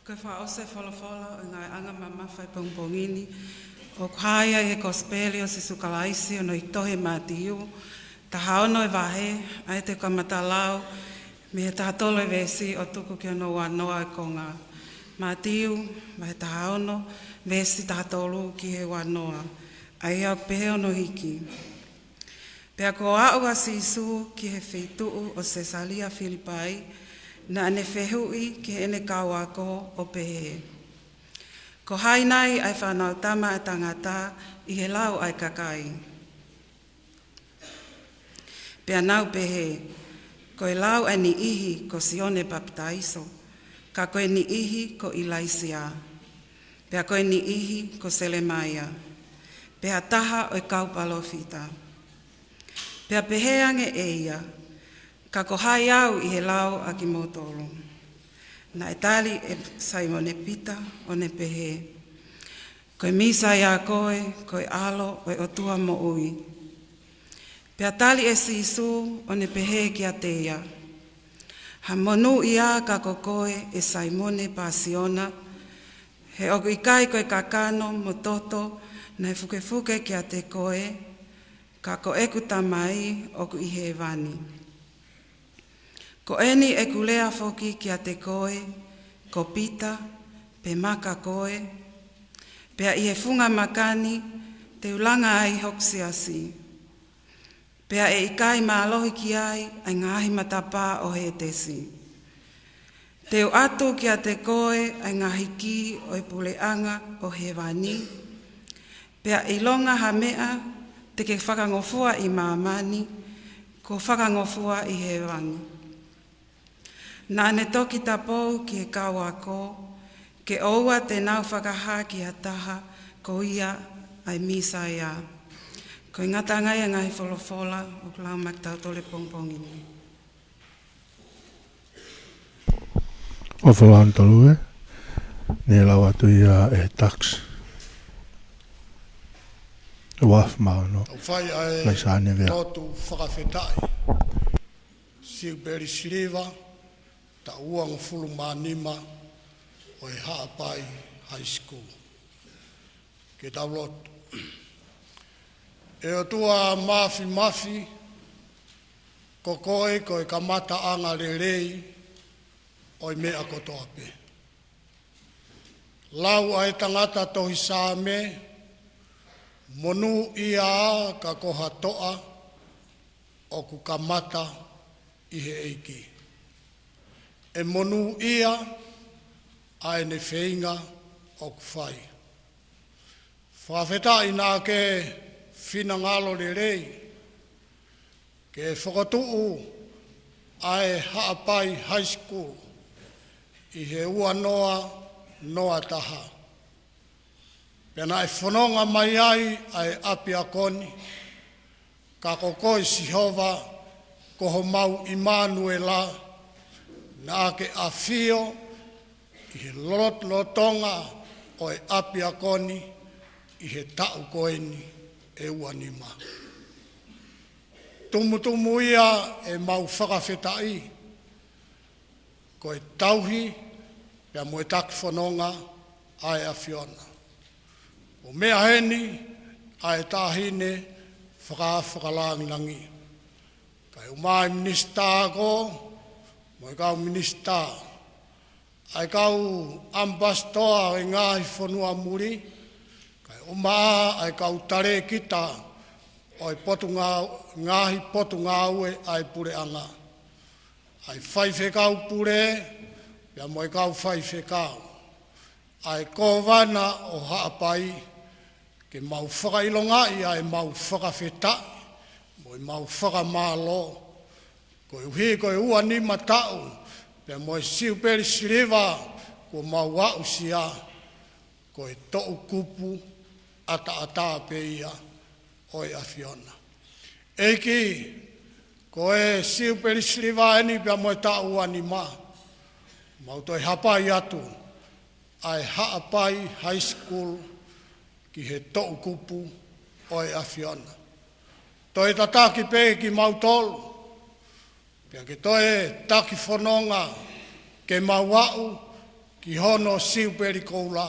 Ko e fakaʻosi e folofola ʻo e ngāueʻanga mamafa ʻo e pongipongi ni, ʻoku hā ia ʻi he Kosipeli ʻo Sīsū Kalaisi ʻi hono tohi ʻe Mātiu, taha ono e vahe, ʻa ia te u kamata lau mei he taha tolu e veesi ʻo tuku ki hono ua noa e konga. Mātiu, vahe taha ono, veesi taha tolu ki he ua noa. ʻA ia ʻoku pehē hono hiki. Pea kuo aʻu ʻa Sīsū ki he feituʻu ʻo Sesalia Filipai, naʻa ne fehuʻi ki heʻene kau ako ʻo pehē, Ko hai nai ʻa e Fanautama ʻa e Tangata ʻi he lau ʻa e kakai? Pea nau pehē, Ko e lau ʻa e niʻihi ko Sione Papitaiso, ka ko e niʻihi ko ʻIlaisiā, pea ko e niʻihi ko Selemaia, pe ha taha ʻo e kau palōfita. Pea pehē ange ʻe ia, Ka ko hai au ʻi he lau ʻa kimoutolu? Naʻe tali ʻe Saimone Pita ʻo ne pehē, Ko e Mīsaia koe, ko e ʻAlo ʻo e ʻOtua moʻui. Pea tali ʻe Sīsū ʻo ne pehē kiate ia, Ha monūʻia ka ko koe ʻe Saimone Pāsiona, he ʻoku ʻikai ko e kakano mo toto naʻe fukefuke kiate koe, ka ko ʻeku Tamai ʻoku ʻi hēvani. Ko eni ʻeku lea foki kiate koe, ko Pita, pe maka koe, pea ʻi he funga maka ni te u langa ai hoku siasi. Pea ʻe ʻikai mālohi ki ai ʻa e ngaahi matapā ʻo Hētesi. Te u ʻatu kiate koe ʻa e ngaahi kī ʻo e puleʻanga ʻo hēvani, pea ʻilonga ha meʻa te ke fakangofua ʻi māmani, kuo fakangofua ʻi hēvani. Naʻa ne toki tapou ki he kau ako, ke ʻoua te nau fakahā ki ha taha ko ia ʻa e Mīsaia. Ko e ngataʻanga ia e ngaahi folofola ʻoku lau maʻa kitautolu he pongipongi ni. ʻOfa ʻa e Tolu ē, ne lau atu ia ʻe he Tax. Uaf mano. Tau fai ʻa e Laisane Vea. Lotu fakafetaʻi. Siupeli Siliva, taʻu uangofulu mā nima ʻo e Haʻapai High School. Ke tau lotu. ʻE ʻOtua Mafimafi, ko koe ko e kamataʻanga lelei ʻo e meʻa kotoa pē. Lau ʻa e tangata tohi Saame, Monūʻia ka ko ha toʻa ʻoku kamata ʻi he ʻEiki. ʻE monūʻia ʻa ʻene feinga ʻoku fai. Fakafetaʻi naʻa ke finangalo lelei ke fokotuʻu ʻa e Haʻapai High School ʻi he ua noa noa taha. Pea naʻe fononga mai ai ʻa e ʻapiako ni, ka ko koe Sihova, ko homau ʻImanuela, naʻa ke ʻafio ʻi he lolotonga ʻo e ʻapiako ni ʻi he taʻu ko eni ʻe ua nima. Tumutumu ia ʻemau fakafetaʻi, ko e tauhi pea mo e taki fononga ʻa e ʻAfiona. ʻO meʻa heni ʻa e taʻahine faka-, fakalāngilangi. Kae ʻumaʻā e minisitā ako mo e kau minisitā, ʻa e kau ʻamipasitoa ʻo e ngaahi fonua muli, kae ʻumaʻā ʻa e kau talēkita ʻo e potungā-, ngaahi potungāue ʻa e puleʻanga, ʻa e faifekau pule pea mo e kau faifekau, ʻa e kōvana ʻo Haʻapai, ke mau fakaʻilongaʻi ʻa ʻemau fakafetaʻi mo ʻemau fakamālō, koeʻuhi ko e ua nima taʻu pea mo e Siupeli Siliva kuo mau aʻusia, ko e toʻukupu ʻataʻatā pē ia ʻo e ʻAfiona. ʻEiki, ko e Siupeli Siliva eni pea mo e taʻu ua nima, mau toe hapai atu ʻa e Haʻapai High School ki he toʻukupu ʻo e ʻAfiona. Toe tataki pē kimautolu, pea ke toe taki fononga ke mau aʻu ki hono siupeli koula.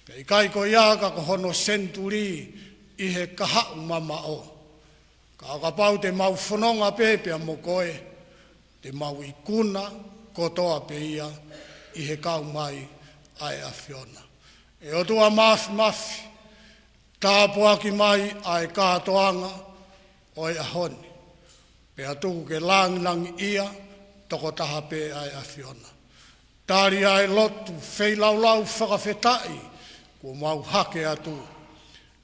Pea ʻikai ko ia ka ko hono senituli ʻi he kahaʻu mamaʻo. Ka ʻo kapau te mau fononga pē pea mo koe, te mau ikuna kotoa pē ia ʻi he kau mai ʻa e ʻAfiona. ʻE ʻOtua Māfimafi, tāpuaki mai ʻa e kātoanga ʻo e ʻaho ni. Pea tuku ke langilangiʻia tokotaha pē ʻa e ʻAfiona. Tali ʻa e lotu feilaulau fakafetaʻi kuo mau hake atu.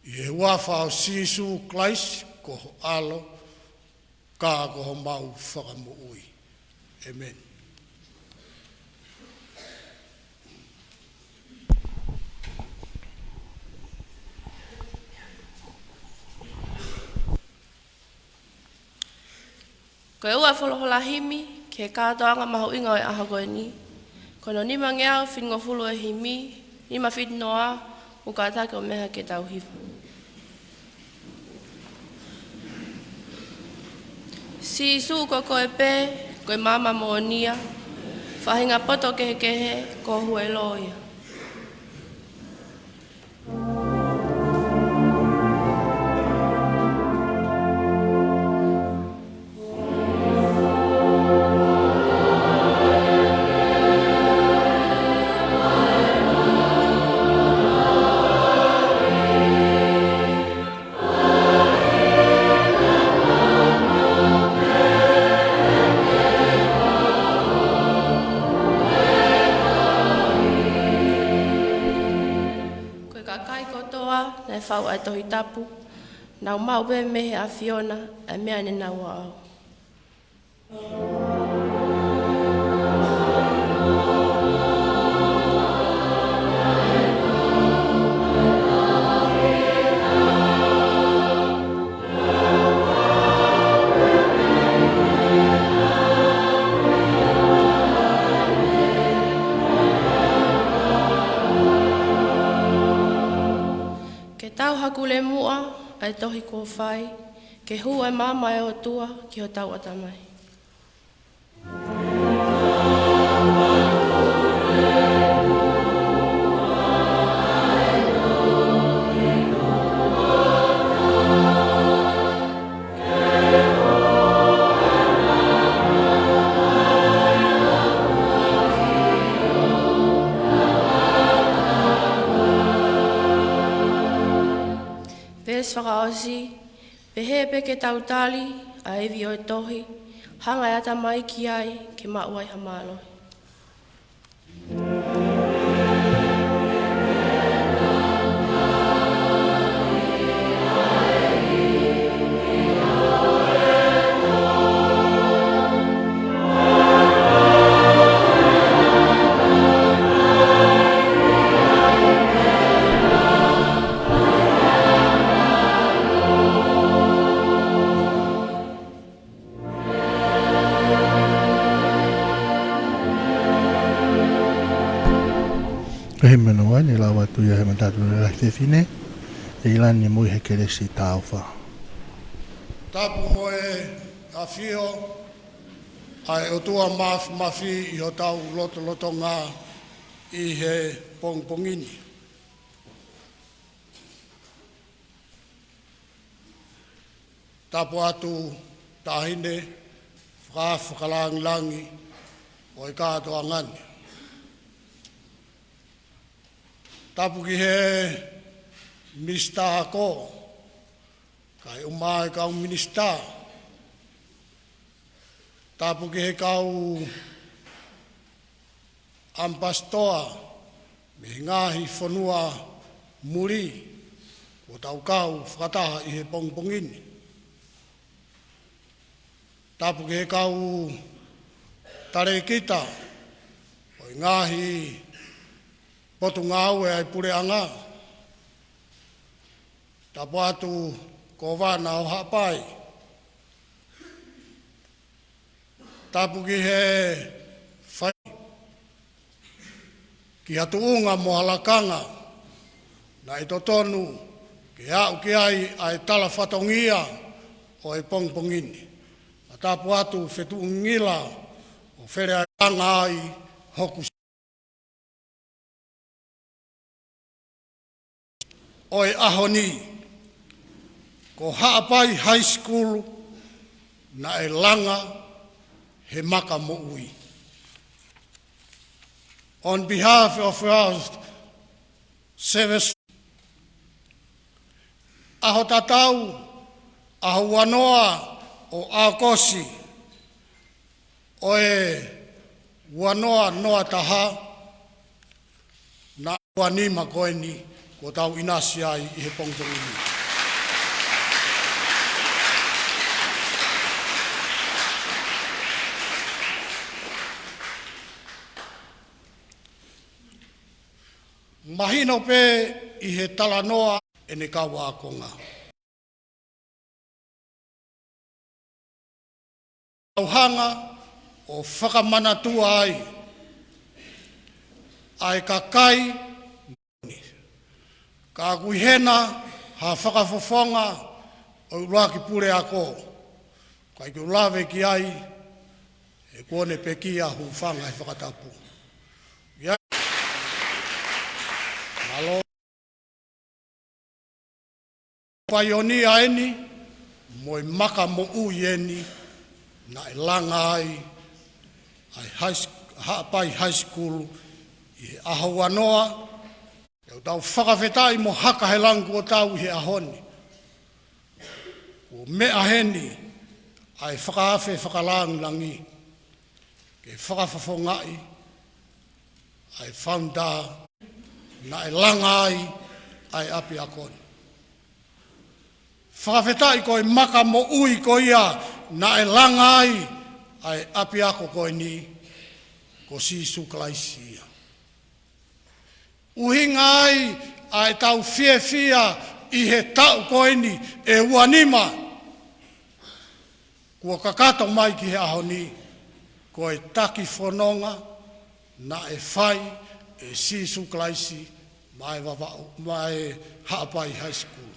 ʻI he huafa ʻo Sīsū Kalaisi ko ho ʻAlo, ka ko homau Fakamoʻui. ʻĒmeni. Ko e ua folofola himi ki he kātoanga mahuʻinga ʻo e ʻaho ko eni, ko hono nimangeau fitungofulu ʻo e himi, nima fitu noa, ʻoku kātaki ʻo meʻa ke tau hiva. Sīsū ko koe pē, ko e maama moʻoni ia, faʻahinga poto kehekehe, ko ho huelo ia. Ko e kakai kotoa naʻe fau ʻa e Tohi Tapu, nau maʻu pē mei he ʻAfiona ʻa e meʻa ne nau aʻu. Ke tau hakule muʻa ʻa e tohi kuo fai, ke hū ʻa e maama ʻo e ʻOtua ki hotau ʻatamai. Veesi fakaʻosi, pehē pē ke tau tali ʻa e ivi ʻo e tohi, hanga ʻe he ʻatamai ki ai ke maʻu ai ha mālohi. Ko e himi hono ua, ne lau atu ia ʻe he Matātulele Lahi Fefine, ʻEilani Muihekelesi Taufa. Tapu mo e ʻafio ʻa e ʻOtua Māfimafi ʻi hotau lotolotonga ʻi he pongipongi ni. Tapu atu Taʻahine Fakaʻaho Fakalangilangi ʻo e kātoanga ni. Tapu ki he Minisitā Ako, kae ʻumaʻā e kau minisitā. Tapu ki he kau ʻamipasitoa mei he ngaahi fonua muli kuo tau kau fakataha ʻi he pongipongi ni. Tapu ki he kau talēkita ʻo e ngaahi potungāue ʻa e puleʻanga. Tapu atu Kōvana ʻo Haʻapai. Tapu ki he fai, ki ha tuʻunga mo ha lakanga naʻe totonu ke aʻu ki ai ʻa e tala fatongia ʻo e pongipongi ni. Pea tapu atu Fetuʻungila ʻo Felealanga ai hoku ʻo e ʻaho ni, ko Haʻapai High School naʻe langa he maka moʻui. On behalf of our service, ʻaho tatau, ʻaho ua noa ʻo ʻAokosi ʻo e ua noa noa taha, naʻe ua nima ko eni kuo tau ʻinasi ai ʻi he pongipongi ni. Mahino pē ʻi he talanoa ʻene kau ākonga. Tau hanga ʻo fakamanatua ai ʻa e kakai, ka ʻoku ʻi hena ha fakafofonga ʻo e ʻuluaki puleako, ʻikai ke u lave ki ai, he kuo ne pekia, hūfanga he fakatapu. ʻIo. Mālō. Paionia eni, mo e maka moʻui eni, naʻe langa ai ʻa e high sch-, Haʻapai High School ʻi he ʻaho ua noa. ʻOku tau fakafetaʻi mo haka he langi kuo tau ʻi he ʻaho ni. Kuo meʻa heni ʻa e fakaafe fakalāngilangi ke fakafofongaʻi ʻa e founder naʻe langa ai ʻa e ʻapiako ni. Fakafetaʻi ko e maka moʻui ko ia naʻe langa ai ʻa e ʻapiako ko eni, ko Sīsū Kalaisi ia. ʻUhinga ai ʻa ʻetau fiefia ʻi he taʻu ko eni ʻe ua nima kuo kakato mai ki he ʻaho ni, ko e taki fononga naʻe fai ʻe Sīsū Kalaisi maʻa e Vavaʻu, maʻa e Haʻapai High School.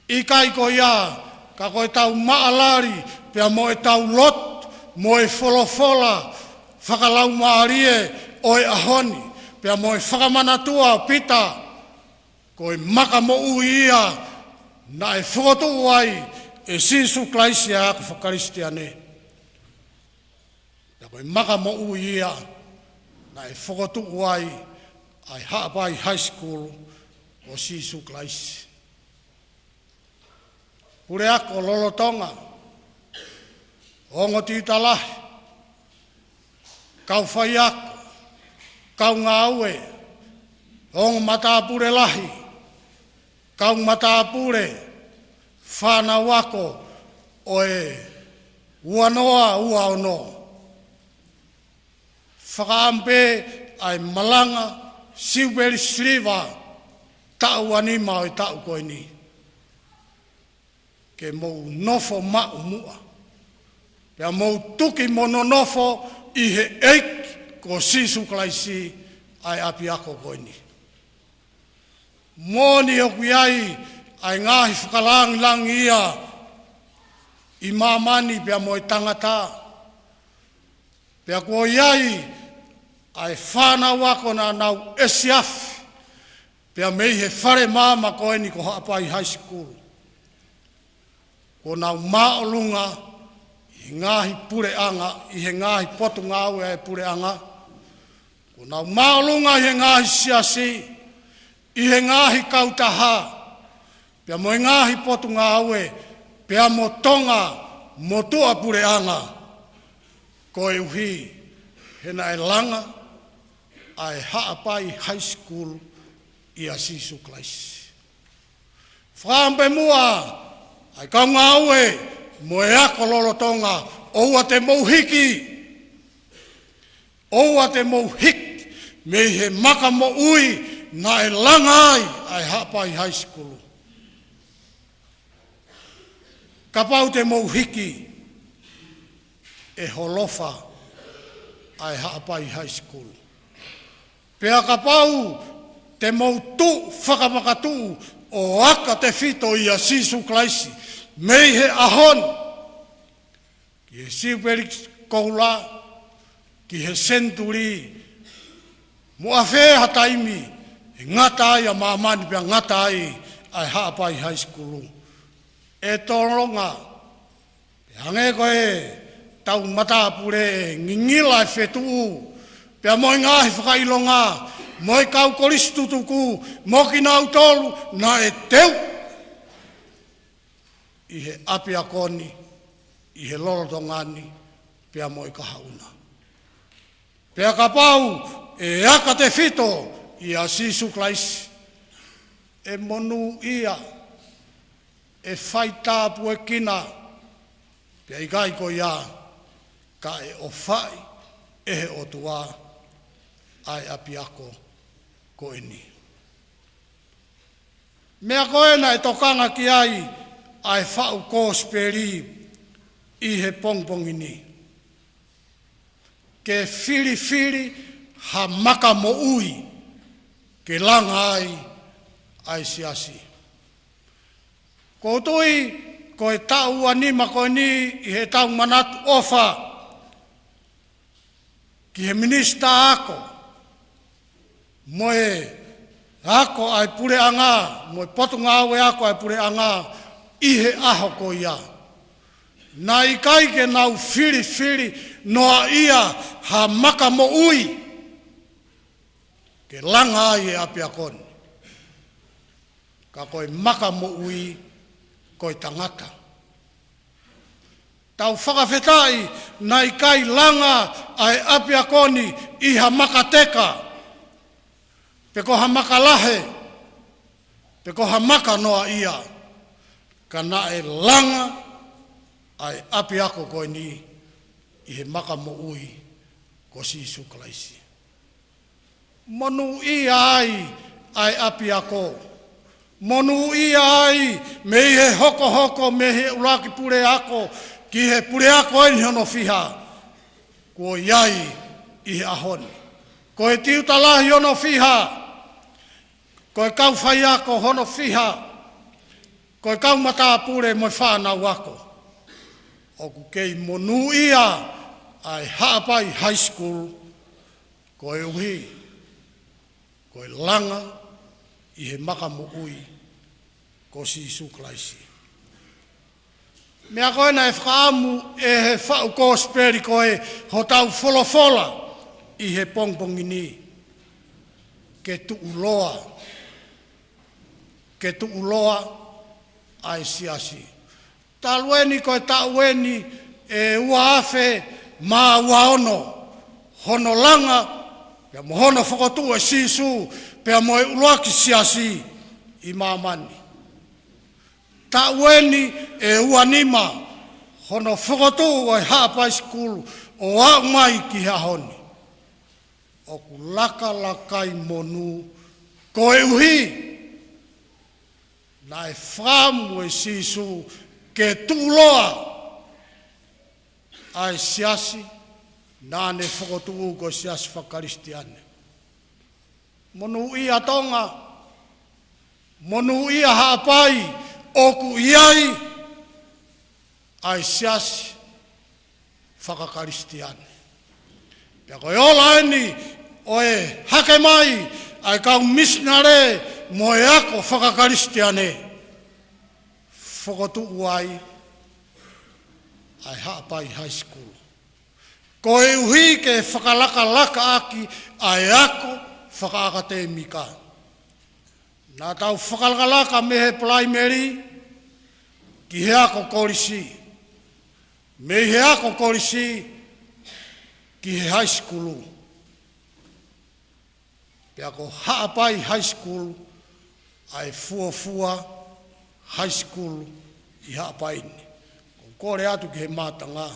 ʻIkai ko ia, ka ko ʻetau maʻalali, pea mo ʻetau lotu, mo e folofola fakalaumālie ʻo e ʻaho ni, pea mo e fakamanatua ʻo Pita, ko e maka moʻui ia naʻe fokotuʻu ai ʻe Sīsū Kalaisi ʻa e ako fakakalisitiane. Pea ko e maka moʻui ia naʻe fokotuʻu ai ʻa e Haʻapai High School, ko Sīsū Kalaisi. Puleako lolotonga, ongo tiuta lahi, kau faiako, kau ngāue, ongo matāpule lahi, kau matāpule, fānau ako ʻo e ua noa ua ono. Fakaʻamu pē ʻa e malanga Siupeli Siliva taʻu ua nima ʻo e taʻu ko eni, ke mou nofo maʻu muʻa, pea mou tuki mo nonofo ʻi he ʻEiki ko Sīsū Kalaisi ʻa e ʻapiako ko eni. Moʻoni ʻoku ʻi ai ʻa e ngaahi fakalāngilangi ia ʻi māmani pea mo e tangata. Pea kuo ʻi ai ʻa e fānau ako naʻa nau ʻesiafi pea mei he fale maama ko eni ko Haʻapai High School. Kuo nau māʻolunga ʻi he ngaahi puleʻanga, ʻi he ngaahi potungāue ʻa e puleʻanga. Kuo nau māʻolunga ʻi he ngaahi siasi, ʻi he ngaahi kautaha, pea mo e ngaahi potungāue, pea mo Tonga mo tuʻapuleʻanga. Koeʻuhi he naʻe langa ʻa e Haʻapai High School ʻia Sīsū Kalaisi. Fakaʻamu pē muʻa ʻa e kau ngāue mo e ako lolotonga, ʻoua te mou hiki. ʻOua te mou hiki mei he maka moʻui naʻe langa ai ʻa e Haʻapai High School. Kapau te mou hiki, ʻe holofa ʻa e Haʻapai High School. Pea kapau te mou tuʻu fakamakatuʻu ʻo aka tefito ʻia Sīsū Kalaisi mei he ʻaho ni ki he Siupeli Koula, ki he senituli, mo ʻafē ha taimi ʻe ngata ai ʻa māmani pea ngata ai ʻa e Haʻapai High School. ʻE tolonga, pea hangē ko e tau matāpule ʻe ngingila e fetuʻu, pea mo e ngaahi fakaʻilonga, mo e kau kolisi tutuku, mo kinautolu naʻe teu ʻi he ʻapiako ni, ʻi he lolotonga ni, pea mo e kahaʻu na. Pea kapau ʻe aka tefito ʻia Sīsū Kalaisi, ʻe monūʻia, ʻe faitāpuekina, pea ʻikai ko ia, ka ʻe ʻofaʻi ʻe he ʻOtua ʻa e ʻapiako ko eni. Meʻa ko ē naʻe tokanga ki ai ʻa e faʻu kosipeli ʻi he pongipongi ni. Ke filifili ha maka moʻui ke langa ai ʻa e siasi. ʻOku ou tui ko e taʻu ʻe nima ko eni ʻi heʻetau manatu ʻofa ki he minisitā ako, mo e ako ʻa e puleʻanga, mo e potungāue ako ʻa e puleʻanga ʻi he ʻaho ko ia. Naʻe ʻikai ke nau filifili noaʻia ha maka moʻui ke langa ai e ʻapiako ni. Ka ko e maka moʻui ko e tangata. Tau fakafetaʻi naʻe ʻikai langa ʻa e ʻapiako ni ʻi ha maka teka, pe ko ha maka lahe, pe ko ha maka noaʻia, ka naʻe langa ʻa e ʻapiako ko eni ʻi he maka moʻui ko Sīsū Kalaisi. Monūʻia ai ʻa e ʻapiako. Monūʻia ai mei he hokohoko, mei he ʻuluaki puleako ki he puleako eni hono fiha. Kuo ʻi ai ʻi he ʻaho ni. Ko e tiuta lahi hono fiha. Ko e kau faiako hono fiha. Ko e kau matāpule mo e fānau ako. ʻOku kei monūʻia ʻa e Haʻapai High School. Koeʻuhi ko e langa ʻi he maka moʻui ko Sīsū Kalaisi. Meʻa ko ē naʻe fakaʻamu ʻe he faʻu kosipeli ko ē hotau folofola ʻi he pongipongi ni, ke tuʻuloa, ke tuʻuloa ʻa e siasi. Talu eni ko e taʻu eni ʻe ua afe mā ua ono hono langa, pea mo hono fokotuʻu ʻe Sīsū, pea mo e ʻuluaki siasi ʻi māmani. Taʻu eni ʻe ua nima hono fokotuʻu ʻo e Haʻapai Sikulu ʻo aʻu mai ki he ʻaho ni. ʻOku lakalakai monū koeʻuhi naʻe fakaʻamu ʻe Sīsū ke tuʻuloa ʻa e siasi naʻa ne fokotuʻu ko e siasi fakakalisitiane. Monūʻia Tonga, monūʻia Haʻapai, ʻoku ʻi ai ʻa e siasi fakakalisitiane. Pea ko e ola eni ʻo e hake mai ʻa e kau misinale mo e ako fakakalisitiane, fokotuʻu ai ʻa e Haʻapai High School. Koeʻuhi ke fakalakalaka ʻaki ʻa e ako fakaʻakatemika. Naʻa tau fakalakalaka mei he palaimeli ki he ako kolisi. Mei he ako kolisi ki he high school. Pea ko Haʻapai High School ʻa e fuofua high school ʻi Haʻapai ni. ʻOku ou kole atu ki he mātanga,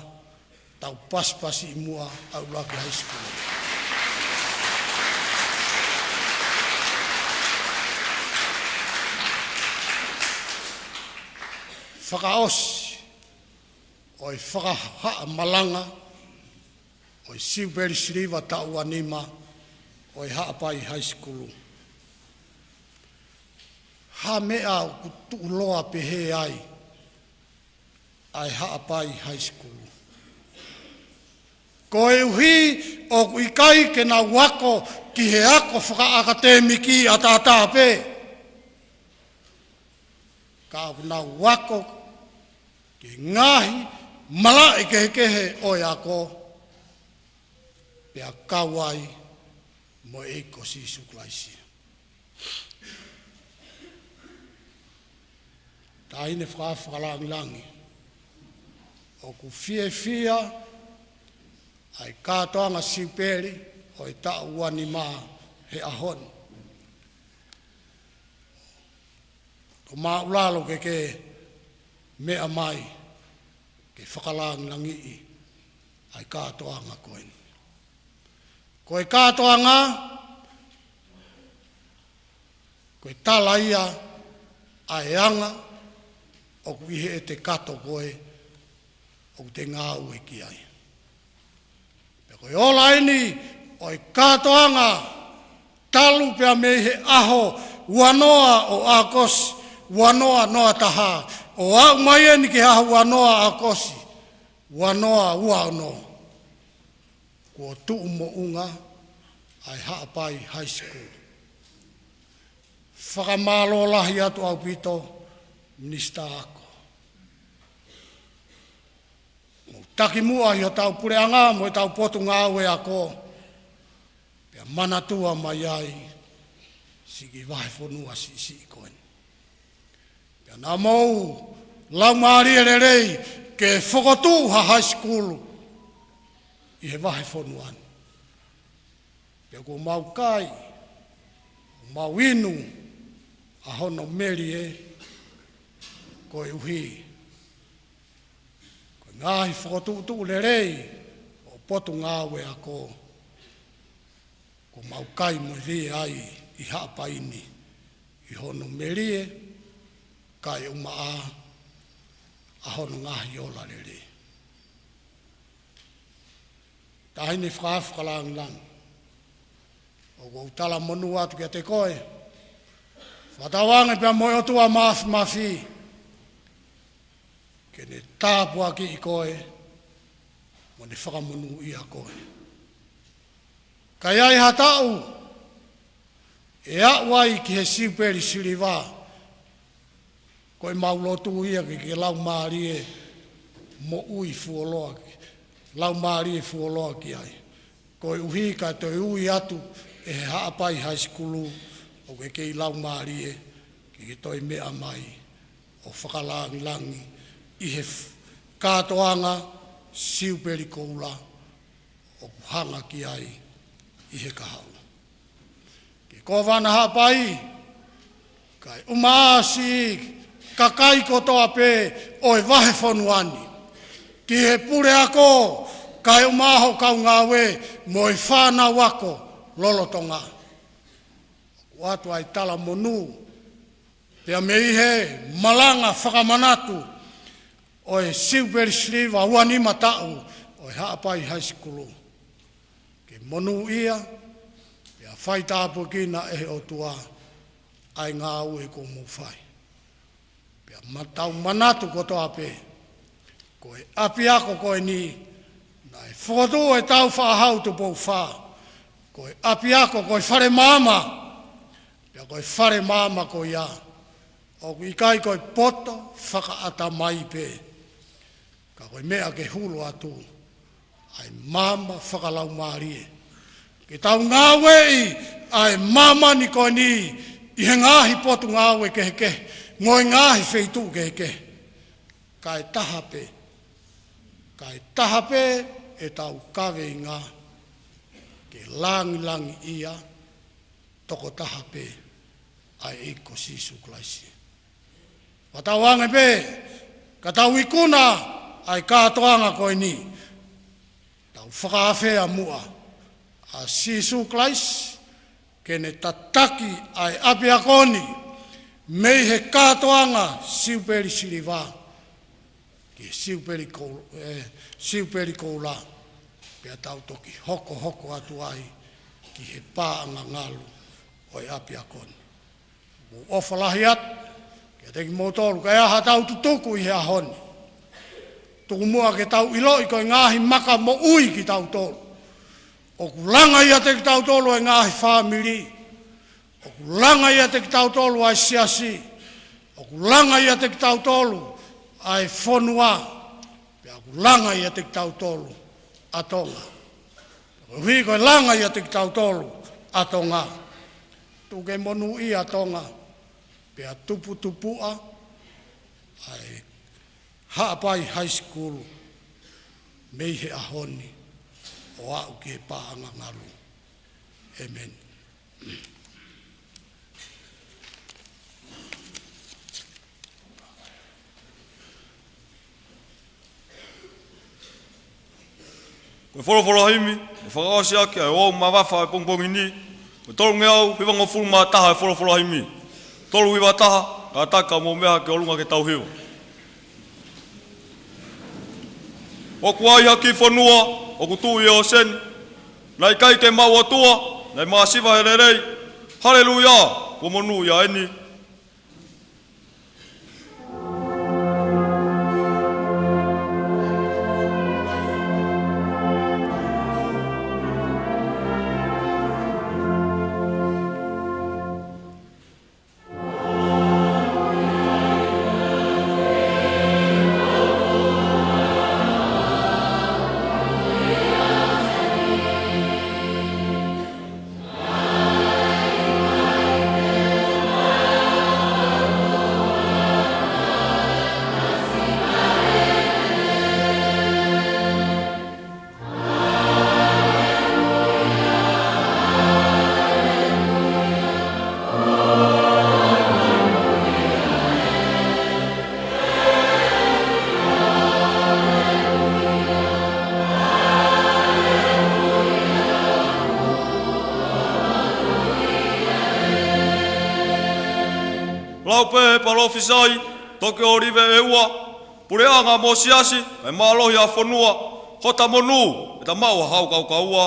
tau pasipasi ʻi muʻa ʻa e ʻuluaki high school. Fakaʻosi ʻo e fakahaʻa malanga ʻo e Siupeli Siliva taʻu ua nima ʻo e Haʻapai High School. Ha meʻa ʻoku tuʻuloa pehē ai ʻa e Haʻapai High School. Koeʻuhi ʻoku ʻikai ke nau ako ki he ako fakaʻakatemiki ʻataʻatā pē, ka ʻoku nau ako ki he ngaahi malaʻe kehekehe ʻo e ako, pea kau ai mo e ʻEiki ko Sīsū Kalaisi. Taʻahine fakalangilangi, ʻoku fiefia ʻa e kātoanga Siupeli ʻo e taʻu ua nima he ʻaho ni. Tō māʻulalo ke ke meʻa mai ke fakalangilangiʻi ʻa e kātoanga ko eni. Ko e kātoanga, ko e tala ia ʻa e anga ʻoku ʻi heʻete kato ko ē ʻoku te ngāue ki ai. Pea ko e ola eni ʻo e kātoanga talu pea mei he ʻaho ua noa ʻo ʻAokosi ua noa noa taha, ʻo aʻu mai eni ki he ʻaho ua noa ʻAokosi ua noa ua ono, kuo tuʻu moʻunga ʻa e Haʻapai High School. Fakamālō lahi atu ʻaupito, Minisitā Ako. Mou taki muʻa ʻi hotau puleʻanga mo ʻetau potungāue ako, pea manatua mai ai siʻi vahefonua siʻisiʻi ko eni. Pea naʻa mou laumālie lelei ke fokotuʻu ha high school ʻi he vahefonua ni. Pea kuo mau kai, mau inu ʻa hono melie, koeʻuhi ko e ngaahi fokotuʻutuʻu lelei ʻo e potungāue ako, kuo mau kai mo e vie ai ʻi Haʻapai ni ʻi hono melie, kae ʻumaʻā ʻa hono ngaahi ola lelei. Taʻahine fakalangilangi, ʻoku ou talamonū atu kiate koe, fakatauange pea mo e ʻOtua Māfimafi, ke ne tāpuakiʻi koe mo ne fakamonūʻia koe. Ka ʻi ai ha taʻu ʻe aʻu ai ki he Siupeli Siliva, ko ʻemau lotu ia ke ke laumālie moʻui fuoloa, laumālie fuoloa ki ai. Koeʻuhi ka toe ui atu ʻe he Haʻapai High School ʻoku ke kei laumālie ke ke toe meʻa mai ʻo fakalangilangi ʻi he f-, kātoanga Siupeli Koula ʻoku hanga ki ai ʻi he kahaʻu. Ki he Kōvana Haʻapai, kae ʻumaʻā siʻi kakai kotoa pē ʻo e vahefonua ni. Ki he puleako, kae ʻumaʻā hoʻo kau ngāue mo e fānau ako lolotonga. ʻOatu ai talamonū, pea mei he malanga fakamanatu ʻo e Siupeli Siliva ua nima taʻu ʻo e Haʻapai High School. Ke monūʻia, pea faitāpuekina ʻe he ʻOtua ʻa e ngāue kuo mou fai. Pea ma-, tau manatu kotoa pē, ko e ʻapiako ko eni, naʻe fokotuʻu ʻe Tāufaʻāhau Tupou Fā, ko e ʻapiako ko e fale maama, pea ko e fale maama ko ia, ʻoku ʻikai ko e poto fakaʻatamai pē, ka ko e meʻa ke hulu atu ʻa e maama fakalaumālie. Ke tau ngāueʻi ʻa e māmani ko eni ʻi he ngaahi potungāue kehekehe, mo e ngaahi feituʻu kehekehe. Kae taha pē, kae taha pē ʻetau kaveinga, ke langilangiʻia tokotaha pē ʻa e ʻEiki ko Sīsū Kalaisi. Fakatauange pē, ka tau ikuna ʻa e kātoanga ko eni, tau fakaafeʻi muʻa ʻa Sīsū Kalaisi ke ne tataki ʻa e ʻapiako ni mei he kātoanga Siupeli Siliva ki he Siupeli Kou-, ē, Siupeli Koula, pea tau toki hokohoko atu ai ki he paʻanga ngalu ʻo e ʻapiako ni. Mou ʻofa lahi atu kiate kimoutolu, ka ʻi ai haʻatau tutuku ʻi he ʻaho ni. Tuku muʻa ke tau ʻiloʻi ko e ngaahi maka moʻui kitautolu. ʻOku langa ʻiate kitautolu e ngaahi fāmili. ʻOku langa ʻiate kitautolu ʻa e siasi. ʻOku langa ʻiate kitautolu ʻa e fonua. Pea ʻoku langa ʻiate kitautolu ʻa Tonga. Koeʻuhi ko e langa ʻiate kitautolu ʻa Tonga. Tuku ke monūʻia Tonga. Pea tuputupuʻa ʻa e Haʻapai High School mei he ʻaho ni ʻo aʻu ki he paʻanga ngalu. ʻĒmeni. Ko e folofola himi, ʻe fakaʻosi ʻaki ʻa e ouau mamafa ʻo e pongipongi ni, ko e tolungeau hivangofulu mā taha e folofola himi. Tolu hiva taha, kātaki ka mou meʻa ki ʻolunga ke tau hiva. ʻOku ʻi ai ha kiʻi fonua, ʻoku tuʻu ʻi he ʻōseni, naʻe ʻikai ke maʻu ʻOtua, naʻe māsiva he lelei, haleluia, kuo monūʻia eni. Lau pē palōfisai, toki ʻōlive ʻe ua, puleʻanga mo e siasi, kae mālohi ʻa e fonua, hota monū, ʻe ta maʻu ha hau kaukaua.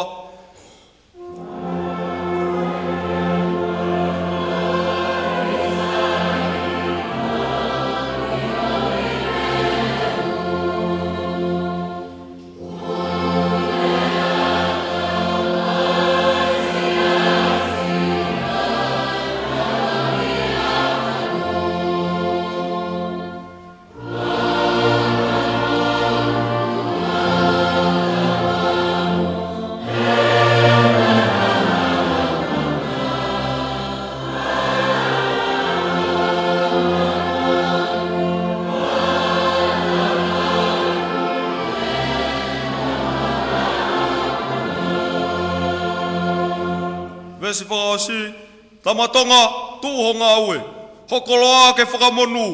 Veesi fakaʻosi, Tama Tonga, tuʻu ho ngāue, ho koloa ke fakamonū,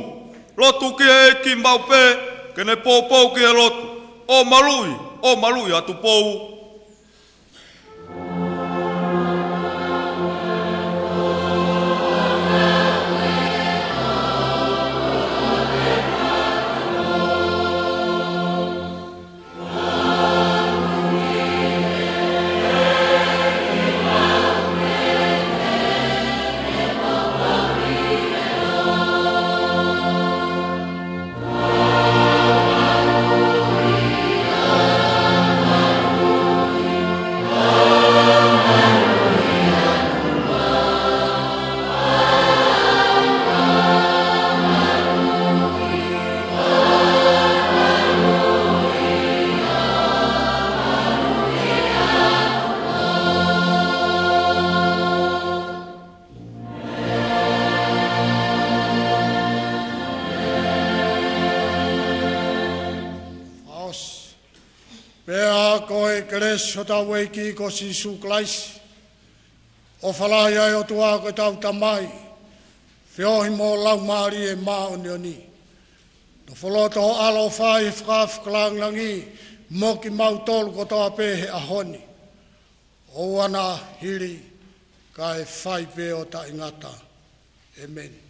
lotu ki he ʻEiki maʻu pē, ke ne poupou ki he lotu, ʻo maluʻi, ʻo maluʻi ʻa Tupou. Fakaʻosi. Pea ko e kelesi ʻa hotau ʻEiki ko Sīsū Kalaisi, ʻofa lahi ʻa e ʻOtua ko ʻetau Tamai, feohi mo e Laumālie Māʻoniʻoni, nofo loto ʻaloʻofa ʻi he fakaafe ʻo e langilangi mo kimautolu kotoa pē he ʻaho ni, ʻoua naʻa hili, kae fai pē ʻo taʻengata. ʻĒmeni.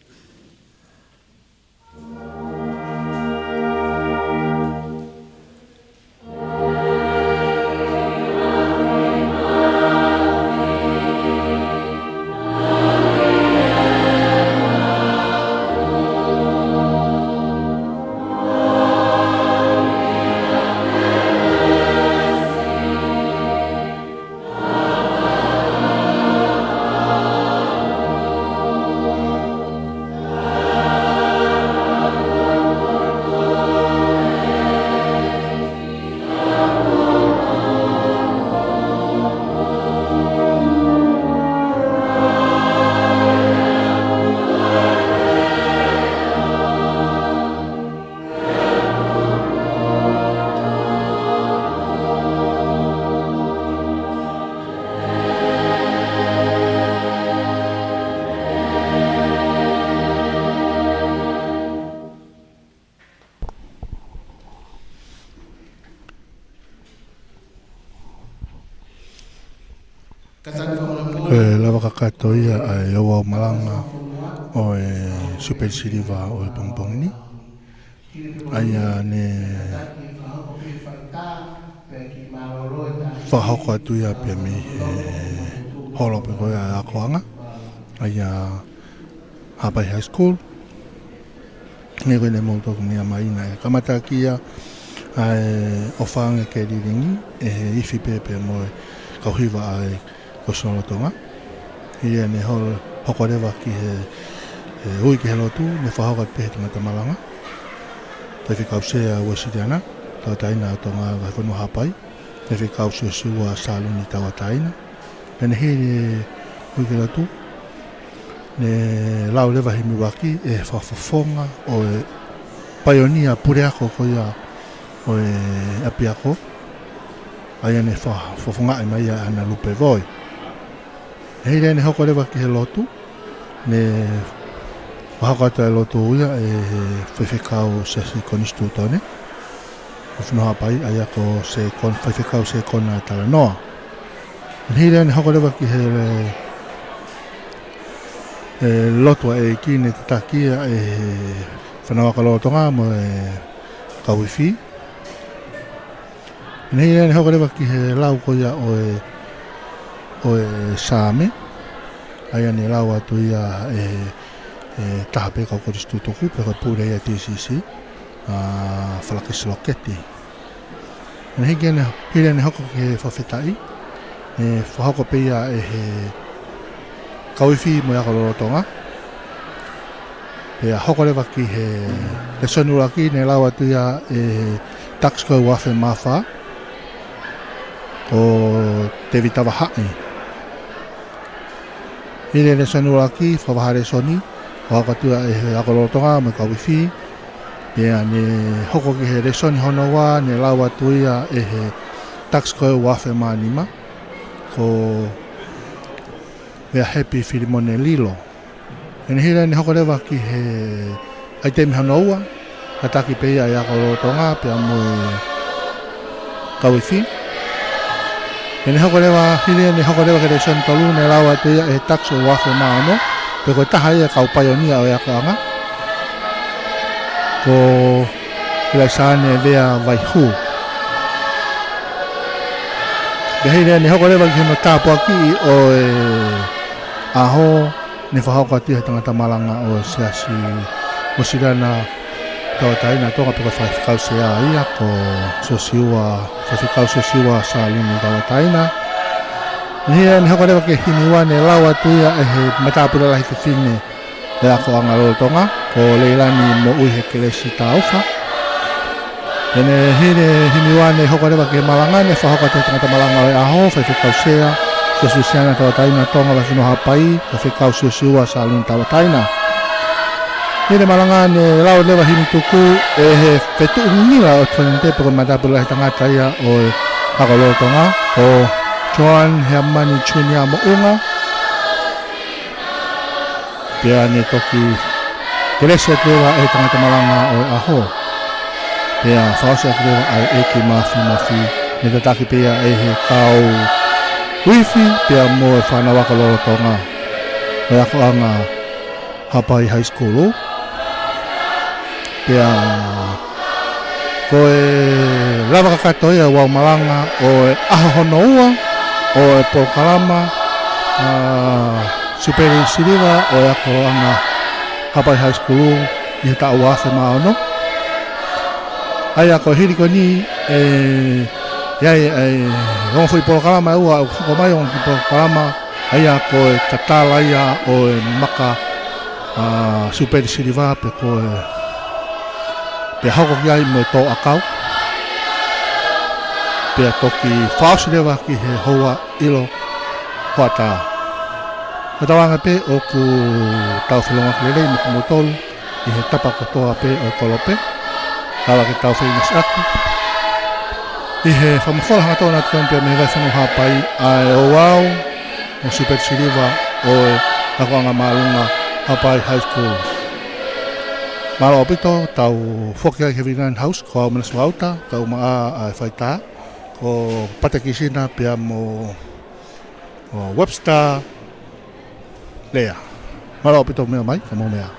Kakato ia ʻa e ouau malanga ʻo e Super Siliva ʻo e pongipongi ni. ʻA ia ne fakahoko atu ia pea mei he holo pē ko ia ʻa e akoʻanga, ʻa ia Haʻapai High School. Neongo ʻene mou toki meʻa mai naʻe kamata ʻaki ia ʻa e ʻofaʻanga ke lilingi ʻe he ifi pē pea mo e kau hiva ʻa e Kosi Lolotonga. Hili ʻene hol-, hoko leva ki he, he ui ki he lotu, ne fakahoko atu pē ʻe he tangata malanga, Faifekau Sea Uesiliana Tauʻatāina ʻo Tonga Vahefonua Haʻapai, Faifekau Siosiua Saluni Tauʻatāina. Pea ne hili e ui ki he lotu, ne lau leva himi ʻuluaki ʻe he fakafofonga ʻo e paionia puleako ko ia ʻo e ʻapiako, ʻa ia ne fa-, fakafofongaʻi mai ia ʻe ʻAna Lupevoi. Hili ʻene hoko leva ki he lotu, ne fakahoko atu e lotu ia ʻe he Faifekau Siasi Konisitūtone ʻo Fonua Haʻapai, ʻa ia ko Sekon-, Faifekau Sekona Talanoa. Hili ʻene hoko leva ki he, e, lotu ʻa e ʻEiki, ne tataki ia ʻe he fānau ako lolotonga mo e kau ifi. Hili ʻene hoko leva ki he lau ko ia ʻo e, ʻo e Saame, ʻa ia ne lau atu ia ʻe he, e, taha pē kau kolisi tutuku, pe ko e pule ia T C C, ʻa Falakisi Loketi. Pea hiki ʻene, hili ʻene hoko ki he fakafetaʻi, ne fakahoko pē ia ʻe he kau ifi mo e ako lolotonga. Pea hoko leva ki he lēsoni ʻuluaki, ne lau atu ia ʻe he takisi ko e ua afe mā fā, ko Tevita Vahaʻi. Hili e lēsoni ʻuluaki, fakavahaʻa lēsoni, fakahoko atu ia ʻe he ako lolotonga mo e kau ifi. Pea ne hoko ki he lēsoni hono ua, ne lau atu ia ʻe he takisi ko e ua afe mā nima, ko Veahepi Filimone Lilo. Pea ne hili ʻene hoko leva ki he ʻaitemi hono ua, tataki pē ia ʻe he ako lolotonga pea mo e kau ifi. Pea ne hoko leva, hili ʻene hoko leva ki he lēsoni tolu, ne lau atu ia ʻe he takisi ua afe mā ono, pe ko e taha ia e kau paionia ʻo e akoʻanga, ko Ilaisaane Vea Vaihū. Pea hili ʻene hoko leva ki hono tāpuakiʻi ʻo e ʻaho, ne fakahoko atu ia ʻe he tangata malanga ʻo e Siasi Uesiliana Tauʻatāina ʻo Tonga, pe ko e Faifekau Sea ia ko Siosiua, Faifekau Siosiua Saluni Tauʻatāina. Hili ʻene hoko leva ki he himi ua, ne lau atu ia ʻe he matāpule lahi fefine ʻo e akoʻanga lolotonga, ko Leilani Moʻuihekelesi Taufa. Pea ne hili e himi ua, ne hoko leva ki he malanga, ne fakahoko atu ʻe he tangata malanga ʻo e ʻaho, Faifekau Sea Siosiua Uesiliana Tauʻatāina ʻo Tonga Vahefonua Haʻapai, Faifekau Siosiua Saluni Tauʻatāina. Hili e malanga, ne lau leva himi tuku ʻe he fetuʻu ngingila ʻo e Trinity, pe ko e matāpule lahi tangata ia ʻo e ako lolotonga, ko Joan Heamani Junior Moʻunga. Pea ne toki kelesi atu leva ʻe he tangata malanga ʻo e ʻaho. Pea fakaʻosi atu leva ʻa e ʻEiki Māfimafi, ne tataki pē ia ʻe he kau ifi pea mo e fānau ako lolotonga ʻo e akoʻanga Haʻapai High School. Pea ko e lava kakato ia e ouau malanga ʻo e ʻaho hono ua ʻo e polokalama, ʻa, Super Siliva ʻo e akoʻanga Haʻapai High School ʻi he taʻu ua afe mā ono. ʻA ia ko e hili ko eni, ʻe, ʻe ʻi ai e ongo foʻi polokalama ʻe ua ʻoku hoko mai, ongo foʻi polokalama, ʻa ia ko e tatala ia ʻo e maka, ʻa, Super Siliva pe ko e, pea hoko ki ai mo e tō ʻakau. Pea toki fakaʻosi leva ki he houa ʻilo hoʻatā. Fakatauange pē ʻoku tau felōngoaki lelei mo kimoutolu ʻi he tapa kotoa pē ʻo e kolope. Lava ke tau feʻinasiʻaki ʻi he fakamafola hangatonu atu ko eni pea mei he Vahefonua Haʻapai ʻa e ouau mo e Super Siliva ʻo e akoʻanga māʻolunga Haʻapai High School. Mālō ʻaupito, tau foki ai ki he Vivian House, ko au Manasi Vauta, tau maʻa ʻa e faitā, ko Patekisina pea mo, ʻo Webster, Lea. Mālō ʻaupito meʻa mai, ka mau meʻa.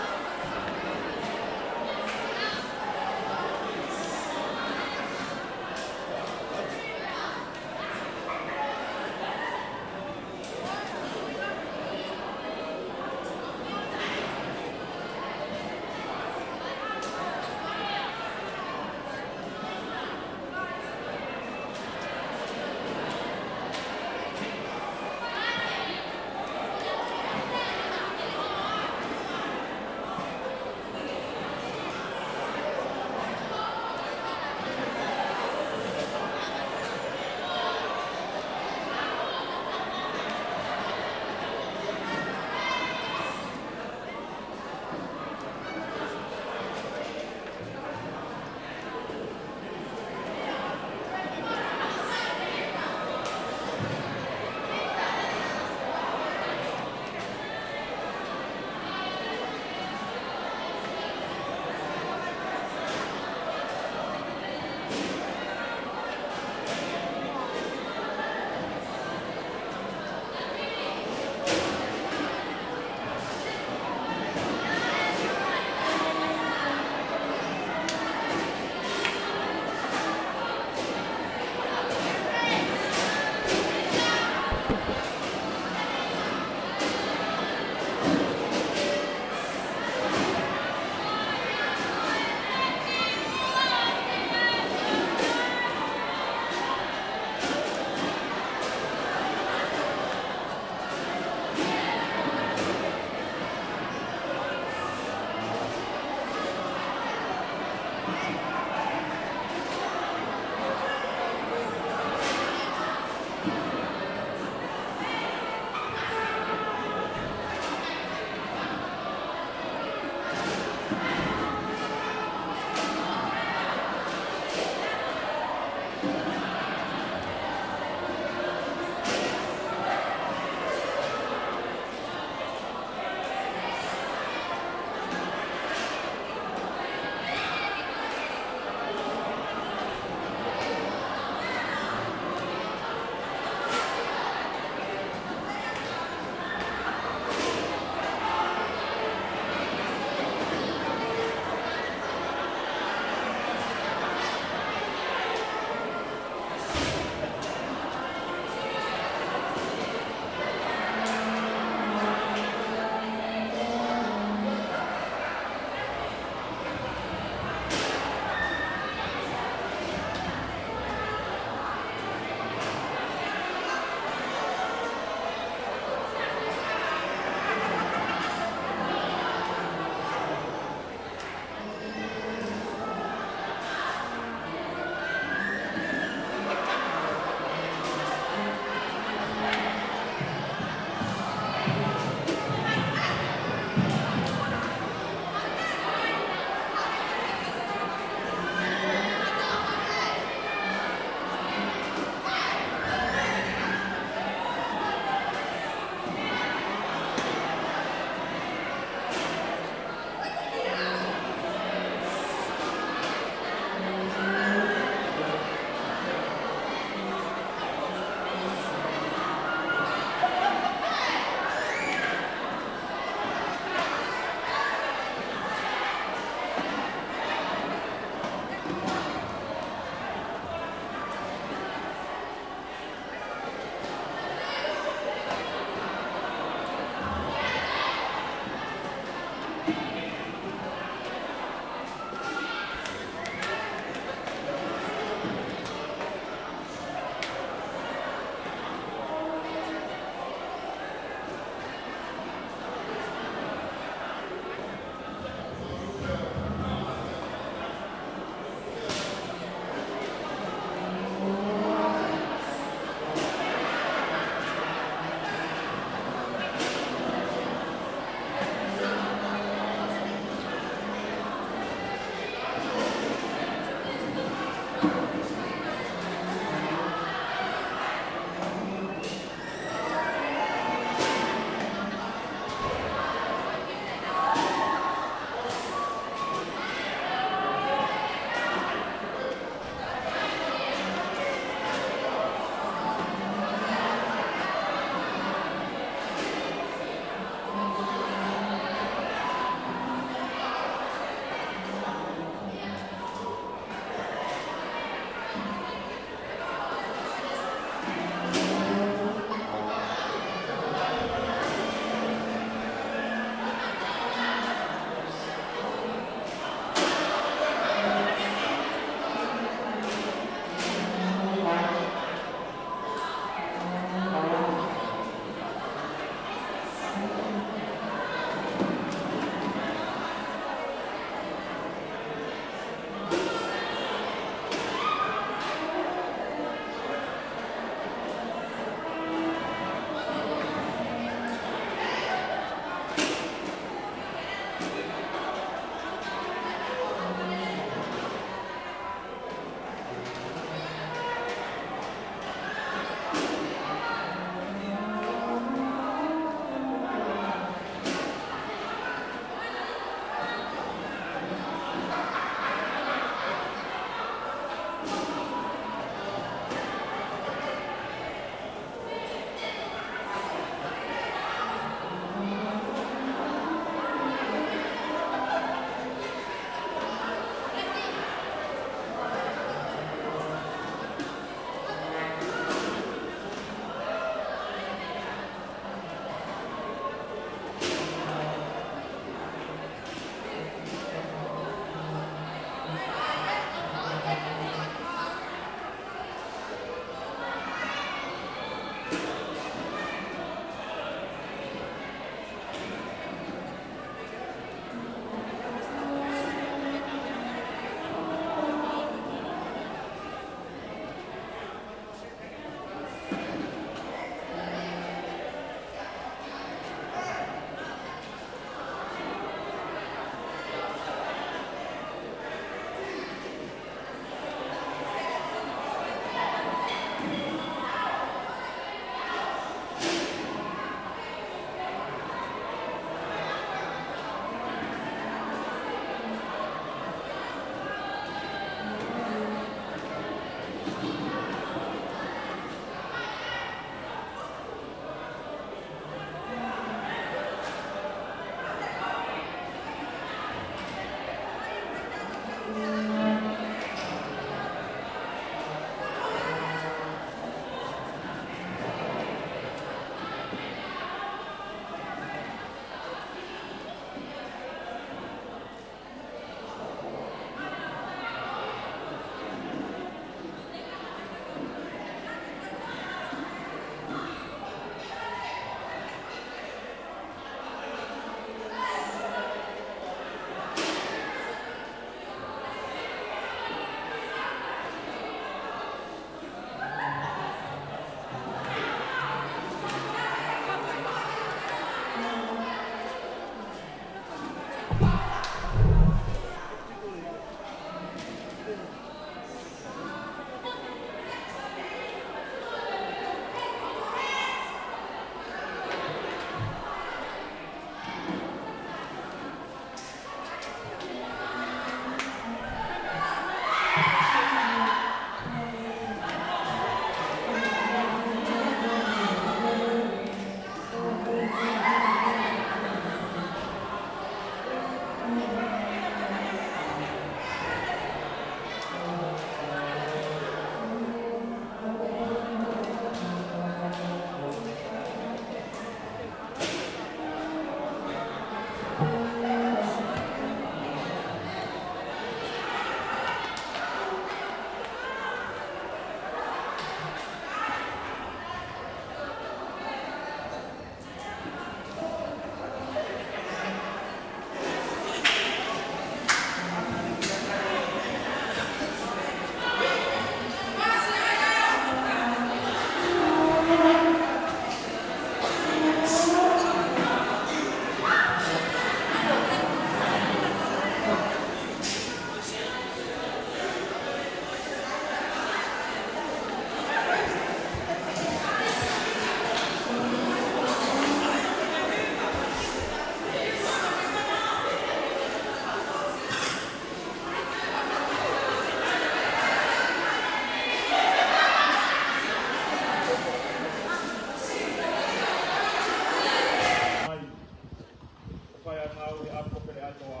Fai ʻa e ngāue ʻa e ʻApisikopeli ʻa e ʻOtua.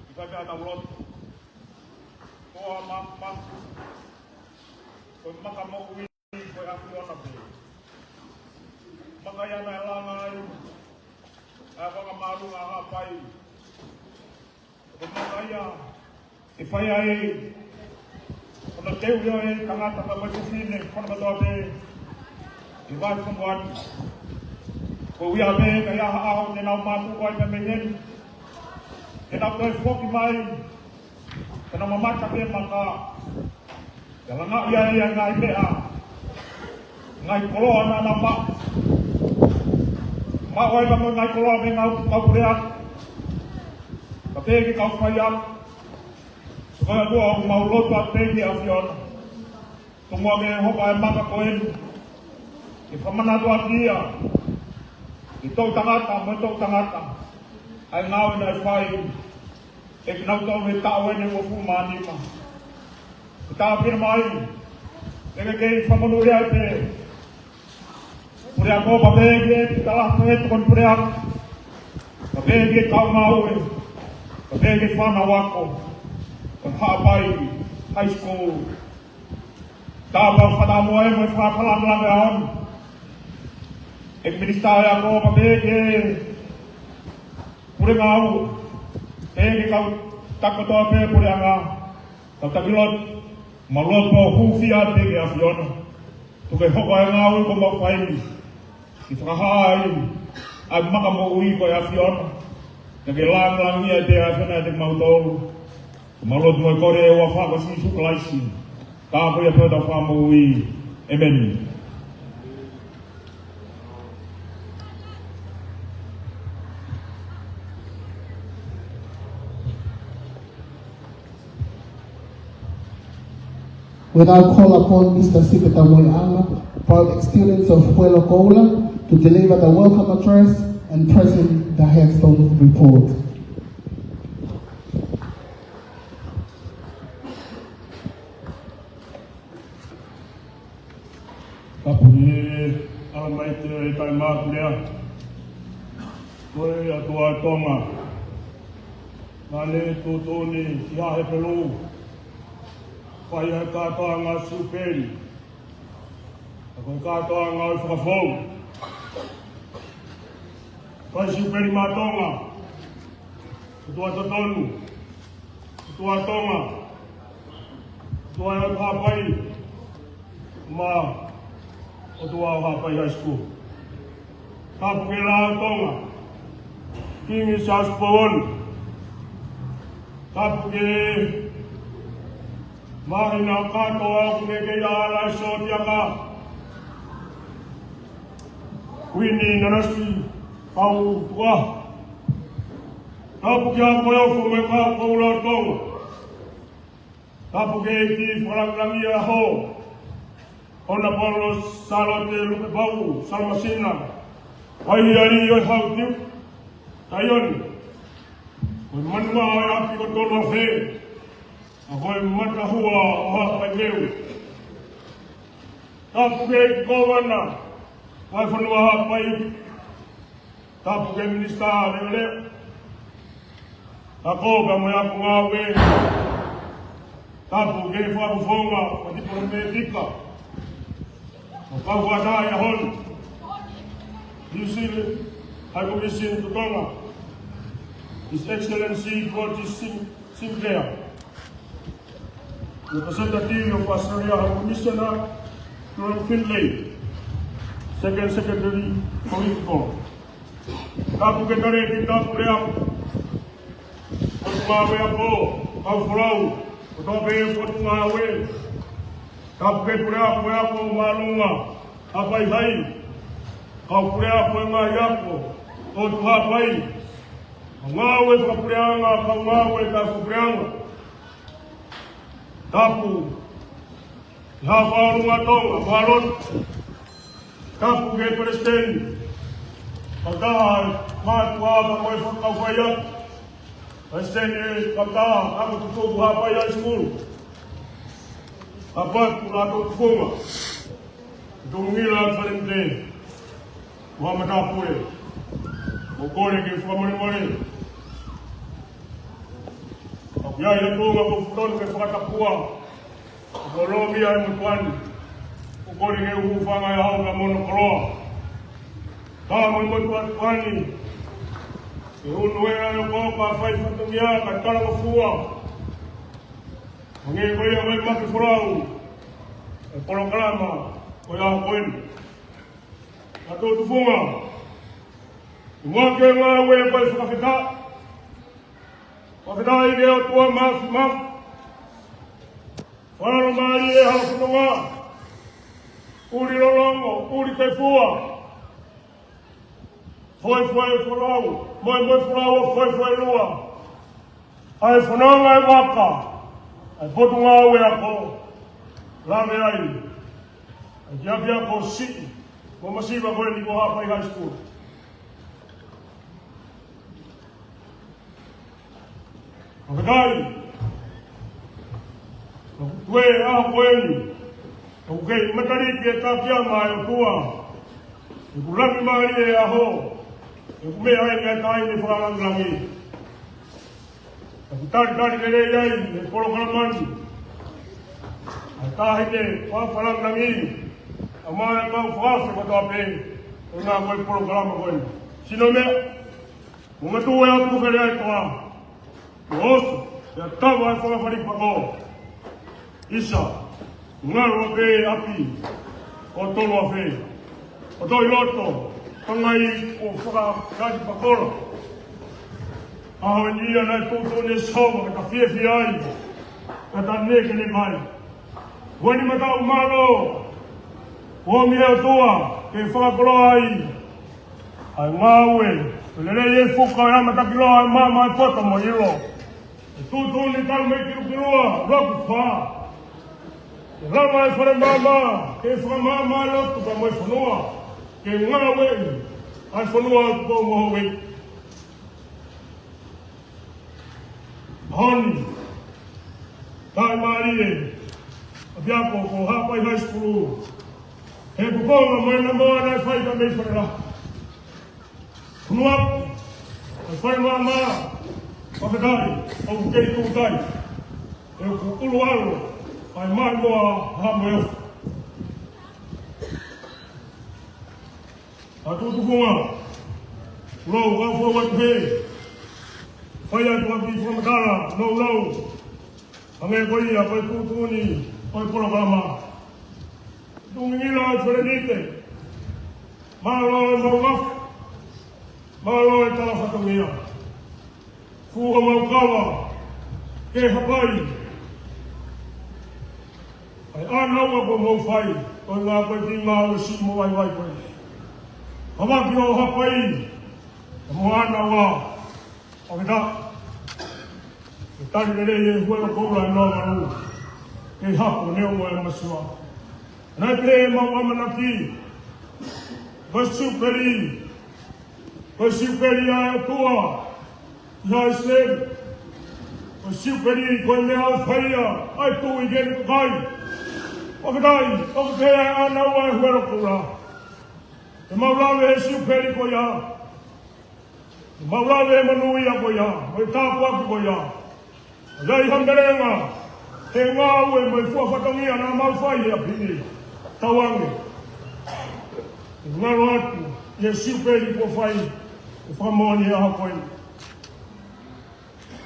ʻI fai pē ʻetau lotu. Ko e maka, ko e maka moʻui ko e ʻAfiona pē. Maka ia naʻe langa ai ʻa e vaka māʻolunga ʻa Haʻapai. Ko e maka ia ʻe fai ai ʻo na teu ia e tangata pea mo e fefine, ko na katoa pē ʻi he vahefonua ni. Ko ia pē ka ʻi ai ha ʻaho te nau mātuku ai pē mei heni, te nau toe foki mai, te nau mamata pē maka. Ke langa ia ia ngaahi meʻa, ngaahi koloa naʻa nau maʻu. Maʻu ai pea mo e ngaahi koloa mei he ngaahi kau puleako. Pea pehē ki he kau faiako. Ko ia ʻoku mau lotu atu pē ki he ʻAfiona. Tomuʻa ke hoko ʻa e maka ko eni ke fakamanatu ʻaki ia ki he toʻutangata mo e toʻutangata ʻa e ngāue naʻe fai ʻe kinautolu he taʻu eni ʻe uofulu mā nima. Ke tāpina mai, ke ke kei fakamonūʻia pē. Puleako pea pehē ki he tala pē tokoni puleako. Pea pehē ki he kau ngāue. Pea pehē ki he fānau ako ʻo Haʻapai High School. Tāpau fakamuʻa e mo e fakalangilangi ʻaon. ʻEiki Minisitā ʻo e Ako pea pehē ki he pule ngāue. Pehē ki he kau taki kotoa pē puleʻanga. Kau taki lotu, mau lotu ʻo hūfia atu ki he ʻAfiona. Tuku ke hoko ʻa e ngāue kuo mau fai ni ke fakahā ai ʻa e maka moʻui ko e ʻAfiona. Ke ke langilangiʻia ʻe he ʻAfiona ʻiate kimautolu. Mau lotu mo e kole ʻi he huafa ko Sīsū Kalaisi, ko ia pē hotau Fakamoʻui. ʻĒmeni. We'll now call upon Mister Sipe Tamoiʻanga, Proud Excellency of Puelo Koula, to deliver the welcome address and present the headstone report. Tapu ki he ʻAlamaite ʻo e Taimakulea, ko e ʻOtua ʻo Tonga, naʻa ne tuʻutuʻuni ki Haʻa Hepelū, fai ʻa e kātoanga siupeli, ʻa ko e kātoanga ʻo e fakafou. Fai siupeli maʻa Tonga, ʻOtua totonu, ʻOtua Tonga, ʻOtua ʻo Haʻapai, mo e ʻOtua ʻo Haʻapai High School. Tapu ki he Lao ʻo Tonga, Kingi Siaosi Pouono. Tapu ki he māhina kātoa ʻoku ne kei ʻalu ʻi he sōtiaka, Kuini Nanasipauʻu Tukuʻaho. Tapu ki he ako ʻa e ʻOfa mo e Kau Koula ʻo Tonga. Tapu ki he ʻEiki Fakalangilangi ʻo e ʻAho, Honourable Sālote Lukepauʻu Salamasina, Faihiaʻi ʻo e Hau Tiuke Taione, ko e manumaʻa ʻo e ʻapi ko Tonuafe, ʻa ko e matahua ʻo Haʻapai Veu. Tapu ki he ʻEiki Kōvana ʻo e fonua ʻo Haʻapai, tapu ki he Minisitā Leʻoleʻo, Ako pea mo e Ako Ngāue, tapu ki he fakafofonga fakatipalemētika mo e kau fakataha ʻi he ʻaho ni, New Zealand High Commission to Tonga, His Excellency George Sim-, Sinclair, Representative of Australia High Commissioner John Finlay, Second Secretary Political. Tapu ki he Talēkita Puleako, Potungāue Ako, Kau Folau, ko e toʻo pē Potungāue. Tapu ki he Puleako ʻo e Ako Māʻolunga, Haʻapai High, kau puleako ʻo e ngaahi ako ʻo e ʻOtu Haʻapai, kau ngāue fakapuleʻanga, kau ngāue taʻefakapuleʻanga. Tapu ki he Haʻa Fakaʻolunga ʻo Tonga, Fakaʻalotu. Tapu ki he Palesiteni, kautaha mātuʻa pea mo e fakakau faiako, Palesiteni kautaha Ako Tutupu Haʻapai High School, Haʻapai Tuʻunga Tuʻutufunga, Tungila Falemte, mo e matāpule. ʻOku ou kole ke fakamolemole. ʻOku ʻi ai ha tuʻunga ʻoku ou totonu ke fakatapua. ʻOku ou lōmia e motuʻa ni. ʻOku ou kole ke u hūfanga ʻi he ʻao ka mono koloa. Ka mo e motuʻa ni. Ke unu ē ʻa e ʻokoʻoko ʻa e fai fatongia ka talangofua. Hangē ko ia ko e makefolau ʻo e polokalama ko ia ko eni. Ka tuʻu tufunga. ʻI muʻa ke ngāue ko e fakafetaʻi. Fakafetaʻi ki he ʻOtua Māfimafi. Fakalongolongo ʻi he hala fononga. ʻUli lolongo, ʻuli tefua. Foʻi foʻi folau, moe moe folau, foʻi foʻi lua. ʻA e fononga ʻa e vaka, ʻa e potungāue ako. Lave ai ʻa e kiʻi ʻapiako siʻi mo masiva ko eni ko Haʻapai High School. Fakafetaʻi. Ko e ʻaho ko eni, ʻoku kei mataliki e takiama ʻa e ʻOtua. ʻOku laumālie e ʻaho. ʻOku meʻa ai ʻa e taʻahine fakalāngilangi. ʻOku talitali lelei ai e polokalama ni ʻa e taʻahine fakalāngilangi, ʻa e kau fakafe kotoa pē ʻo e ngāue ko e polokalama ko eni. Sino meʻa, mo ngatu e atu ke lea e toa. Mo oso, ʻi he tava e fanga fali pako. ʻIsa, ngalo pē ʻapi, ʻo tolo afe. ʻO toe loto, pangai ʻo fakakati pakola. ʻAho ni ia naʻe tuʻutuʻuni ʻe Sihova ka ta fiefia ai, ka ta nekeneka ai. Ko eni mataʻu mālō, ʻomi ʻe he ʻOtua, ke fakakoloa ai ʻa e ngāue, ko e lelei e fuka ʻo e ʻamatakiloa ʻa e maama ʻo e poto mo e ʻilo. ʻE tuʻutuʻuni talu mei Kilukilua, ʻUluaki Fā. Ke lava e fale maama, ke fakamaama e lotu pea mo e fonua. Ke ngāueʻi ʻa e fonua ʻo Tupou mo Houʻeiki. ʻAho ni, taʻimālie ʻapiako ko Haʻapai High School. He kukonga mo e namoa naʻe fai ka mei Falelahi. Hulu aku, ʻa e fale maama, fakafetaʻi, ʻoku kei tuʻu tai. He ʻoku ʻulu ʻalo, ʻa e maʻimoa ha moe ofa. Ka tuʻu tufunga, ʻoku ou kau fou atu he, fai atu ʻa e kiʻi fakamatala nounou. Hangē ko ia, ko e tuʻutuʻuni ʻo e polokalama. Tuʻu ngingila ʻa e Felenite. Mālō e mau lafi. Mālō e tala fatongia. Fua mau kava ke Haʻapai. ʻA e ʻānaua kuo mau fai, ko e ngāue ko ē ki he ngāue siʻi mo vaivai ko ē. Kavaki ʻo Haʻapai, mo ʻānaua, ʻo kita. Ke tali lelei e Huelo Koula ʻe noa valu. Ke hapo neongo e masiva. Naʻe pehē ʻemau ʻamanaki. Ko e siupeli. Ko e siupeli ʻa e ʻOtua ʻi Haʻa ʻIsileli. Ko e siupeli ko e meʻa ʻoku fai ia ʻa e tuʻi ki heʻene kakai. Fakafetaʻi, ʻoku pehē ʻa e ʻānaua ʻa e Huelo Koula. Te mau lave he siupeli ko ia. Te mau lave he monūʻia ko ia. Mo e tāpuaki ko ia. ʻOku ʻi ai ha melenga he ngāue mo e fua fatongia naʻa mau fai he ʻapi ni. Tauange. Ngalo atu ʻi he siupeli kuo fai, ʻo fakamoʻoni he ʻaho ko eni.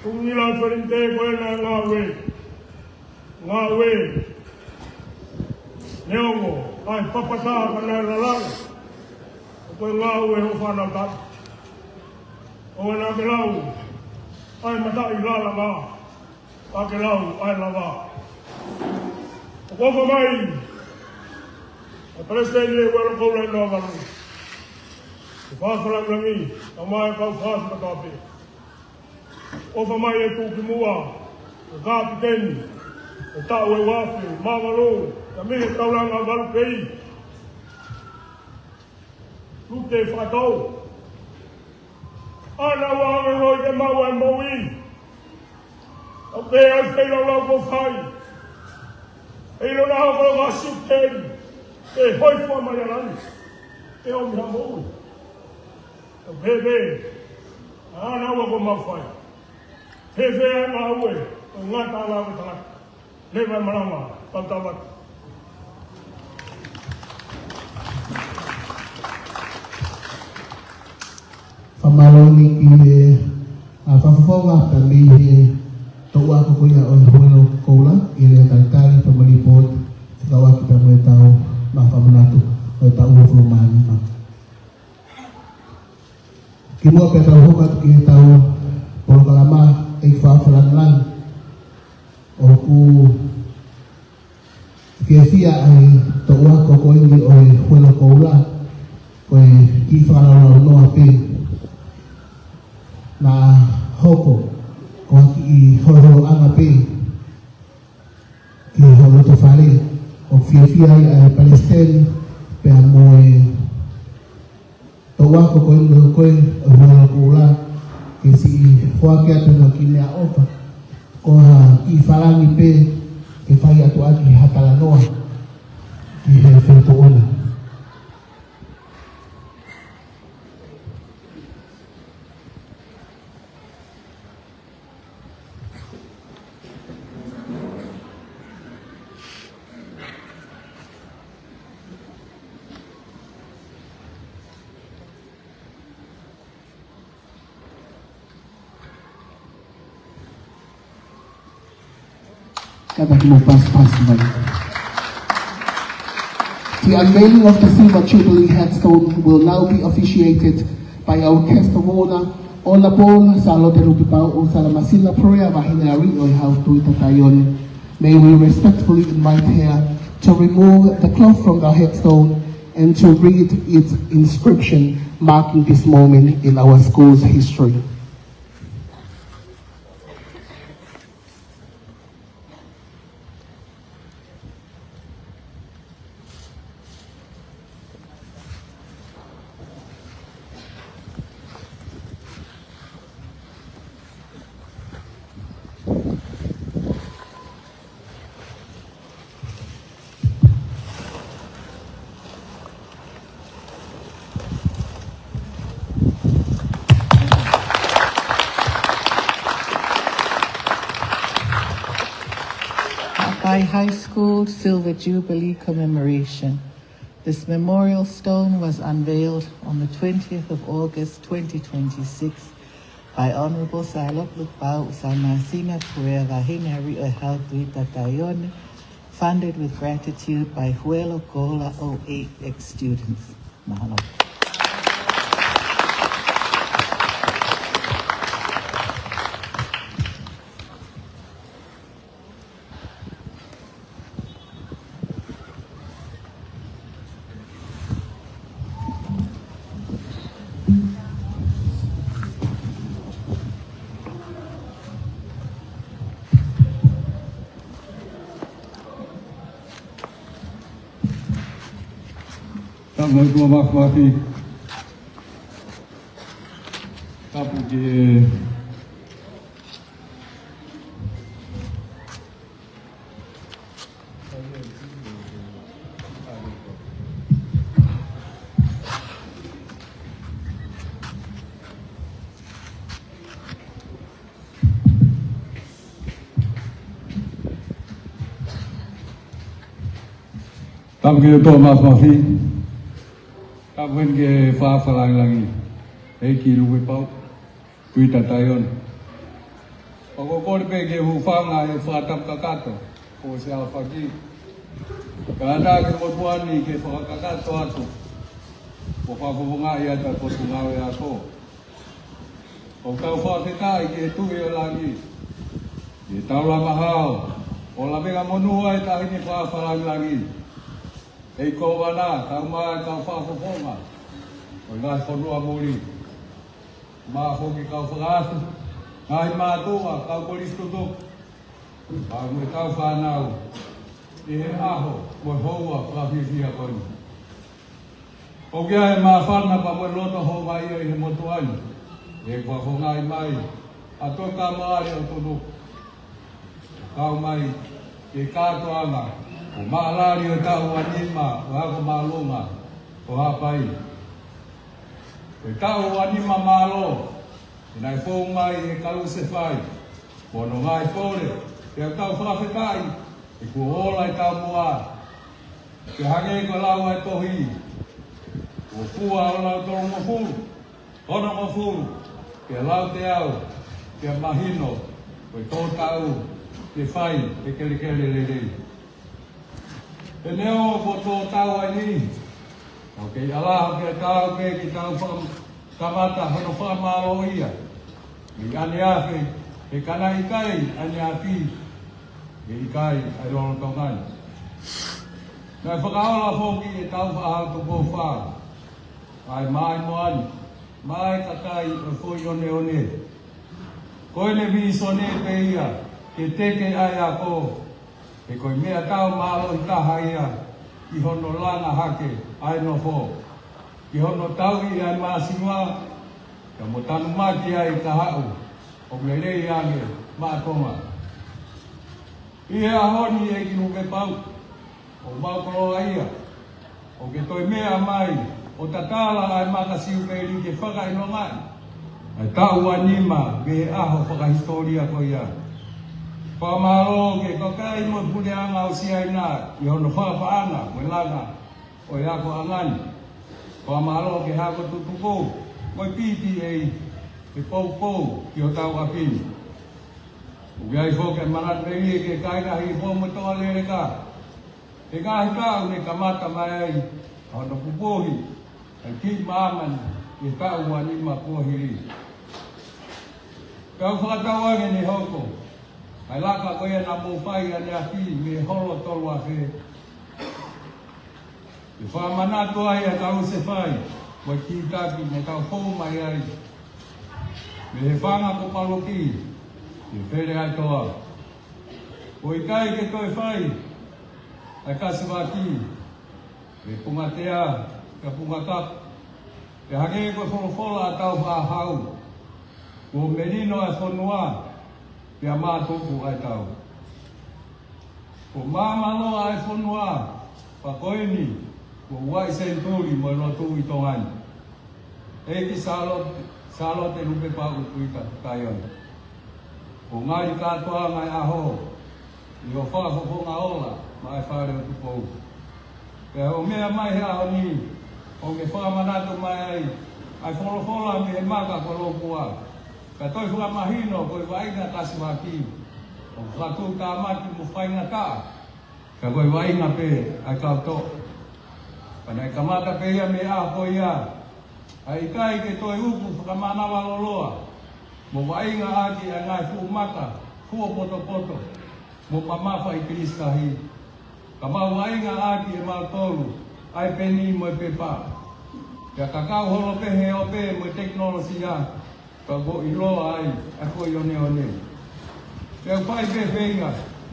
Tuʻu ngingila Felenite ko ena ngāue. Ngāue. Neongo ʻa e papata ka naʻe lalanga. Ko e ngāue ʻo fānau tata. ʻO ena ke lau ʻa e mataʻi lalanga. Ka ke lau ʻa e lava. ʻOku ʻofa mai ʻa e Palesiteni ʻa e Huelo Koula ʻe noa valu. Ke fakafakalāngilangi, ka mai kau fakafa kotoa pē. ʻOfa mai e tuʻukimuʻa, e kapiteni, e taʻu ʻe uafe mā valu, ka mei he taulanga valu pei. Lute Fakatau. ʻĀnaua ʻa e hoi ke maʻu ʻa e moʻui. ʻOku pehē ʻa e feilaulau kuo fai. ʻE ʻilo naʻa hoko ʻa e siupeli. ʻE hoi fua mai ʻa langi. ʻE ʻomi ha moʻui. Fēfē ʻa e ngāue kuo mau fai? Fēfē ʻa e ngāue ʻo e ngataʻanga ʻo e tangata? Leva e malanga, tautau atu. Fakamālō eni ki he, ʻa, fakafofonga pea mei he toʻu ako ko ia ʻo e Huelo Koula, ʻi he lea talitali pea mo e lipooti, fekauʻaki pea mo e tau maʻu fakamanatu ʻo e taʻu uofulu mā nima. Kimuʻa pea tau hoko atu ki heʻetau polokalama, ʻEiki Faʻa Fakalāngilangi, ʻoku fiefia ʻa e toʻu ako ko eni ʻo e Huelo Koula, ko e kiʻi fakalaulaunoa pē naʻa hoko ko ha kiʻi holoholoʻanga pē ki hoʻo loto fale. ʻOku fiefia ai ʻa e Palesiteni pea mo e toʻu ako ko eni ʻo e Huelo Koula, ke siʻi foaki atu ʻa e kiʻi meʻaʻofa, ko ha kiʻi falangi pē ke fai atu ʻaki ha talanoa ki he feituʻu na. Kātaki mo pasipasi mai. The unveiling of the Silver Jubilee headstone will now be officiated by our Guest of Honor, Honourable Sālote Lukipauʻu Salamasina Purea Vaheneariʻoihau Tuita Taione. May we respectfully invite her to remove the cloth from the headstone and to read its inscription marking this moment in our school's history. Haʻapai High School Silver Jubilee Commemoration. This memorial stone was unveiled on the twentieth of August twenty twenty-six by Honourable Sālote Lukipauʻu Salamasina Purea Vaheneariʻoihau Tuita Taione, funded with gratitude by Huelo Koula O eight ex-students. Mahalo. Tapu mo e tuʻa māfimafi. Tapu ki he Tapu ki he tuʻa māfimafi. Tapu heni ki he Faʻa Fakalāngilangi, ʻEiki Lukipauʻu Tuita Taione. Pea ʻoku ou kole pē ke u hūfanga he fakatapu kakato kuo ʻosi ʻafaki. Kae ʻatā ki he motuʻa ni ke fakakakato atu, ʻo fakafofongaʻi ʻa e Potungāue Ako. ʻOku tau fakafetaʻi ki he Tuʻi ʻo Langi, ʻi he taulama hao ʻo e lavengamonū ʻa e Taʻahine Faʻa Fakalāngilangi, ʻEiki Kōvana, kae ʻumaʻā e kau fakafofonga ʻo e ngaahi fonua muli, ʻumaʻā foki e kau fakaafe, ngaahi mātuʻa, kau kolisi tutuku, pea mo e kau fānau ʻi he ʻaho mo e houa fakafiefia ko eni. ʻOku ʻi ai e māfana pea mo e loto houngaʻia ʻi he motuʻa ni, ʻe fakafofongaʻi mai ʻa e toʻukamata ʻo e tutuku, kau mai ki he kātoanga ʻo e maʻalali ʻo e taʻu uanima ʻo e Ako Māʻolunga ʻo Haʻapai. Ko e taʻu ua nima mālō, ʻi he naʻe fou mai ʻi he Kalusefai, ko hono ngaahi pole, pea tau fakafetaʻi, he kuo ola e taumuʻa, pea hangē ko e lau ʻa e tohi, kuo fua ʻo lau tolungofulu, onongofulu, pea lau teau, pea mahino, ko e tō taʻu, ke fai, he kelekele lelei. He neongo kuo tō taʻu ʻa eni, ʻoku kei ʻalu hake ʻetau pē ke tau faka-, kamata hono fakamālōʻia. Mei ʻaneafi, he ka naʻe ʻikai ʻaneafi, mei ʻikai ʻa e lolotonga ni. Naʻe fakaola foki ʻetau Faʻahau Tupou Fā, ʻa e maʻimoa ni, maʻa e kakai ʻo e foʻi oneone. Ko ʻene vīsone pē ia, ke teke ʻa e ako, he ko e meʻatau mālohi taha ia, ʻi hono langa hake ʻa e nofo, ʻi hono tauʻi ʻa e māsiva, ka mo tanumaki ai ka haʻu, ʻo lelei ange maʻa Tonga. ʻI he ʻaho ni ʻEiki Lupepau, ʻoku mau koloaʻia, ʻoku ke toe meʻa mai, ʻo tatala ʻa e maka Siupeli ke fakaʻilongaʻi ʻa e taʻu ua nima mei he ʻaho fakahisitōlia ko ia. Fakamālō ki he kakai mo e puleʻanga ʻo Siaina, ʻi hono fakapaʻanga, mo e langa, ʻo e akoʻanga ni. Fakamālō ki he Ako Tutuku, mo e P T A, he poupou, ki hotau ʻapi ni. ʻOku ʻi ai foki e manatu melie ki he kāinga Hihifo mo Toʻaleleka. He ngaahi taʻu ne kamata mai ai, ʻa hono pupuhi, ʻa e kiʻi māmani, ʻi he taʻu ua nima kuo hili. Kau fakatauange ne hoko, ʻa e laka ko ia naʻa mou fai ʻaneafi mei he holo tolu afe. ʻI he fakamanatu ai ʻa e Kalusefai, mo e kītaki ne tau fou mai ai. Mei he fanga ko Paloki, ʻi Feleʻaitoa. ʻOku ʻikai ke toe fai, ʻa e kasivaki, mei Pungatea, kia Pungakapu. Pea hangē ko e folofola ʻa Tāufaʻāhau, kuo melino ʻa e fonua, pea mātuku ʻa e tau. Kuo māmāloa ʻa e fonua, pea ko eni, kuo ua ʻi senituli mo e lotu ʻi Tonga ni. ʻEiki Sālote, Sālote Lupepau Kuita Taiono. Kuo ngali kātoanga e ʻaho, ʻi hoʻo fakafofonga ola, maʻa e Fale ʻo Tupou. Pea ʻoku meʻa mai he ʻaho ni, ʻoku ke fakamanatu mai ai, ʻa e folofola mei he maka ko Lopua. Ka toe fakamahino ko e vaʻinga kasivaki, ʻoku fakatuʻutāmaki mo faingataʻa, ka ko e vaʻinga pē ʻa e kau toʻo. Ka naʻe kamata pē ia mei he ʻaho ko ia, ʻa e ʻikai ke toe uku fakamanava loloa, mo vaʻinga ʻaki ʻa e ngaahi fuʻu maka, fuopotopoto, mo mamafa ʻi Kilisi Tahi. Ka mau vaʻinga ʻaki ʻe mautolu, ʻa e peni mo e pepa. Pea kakau holo pē he ope mo e tekinolosia, ka kuo ʻiloa ai ʻa e foʻi oneone. Pea ʻoku fai pē feinga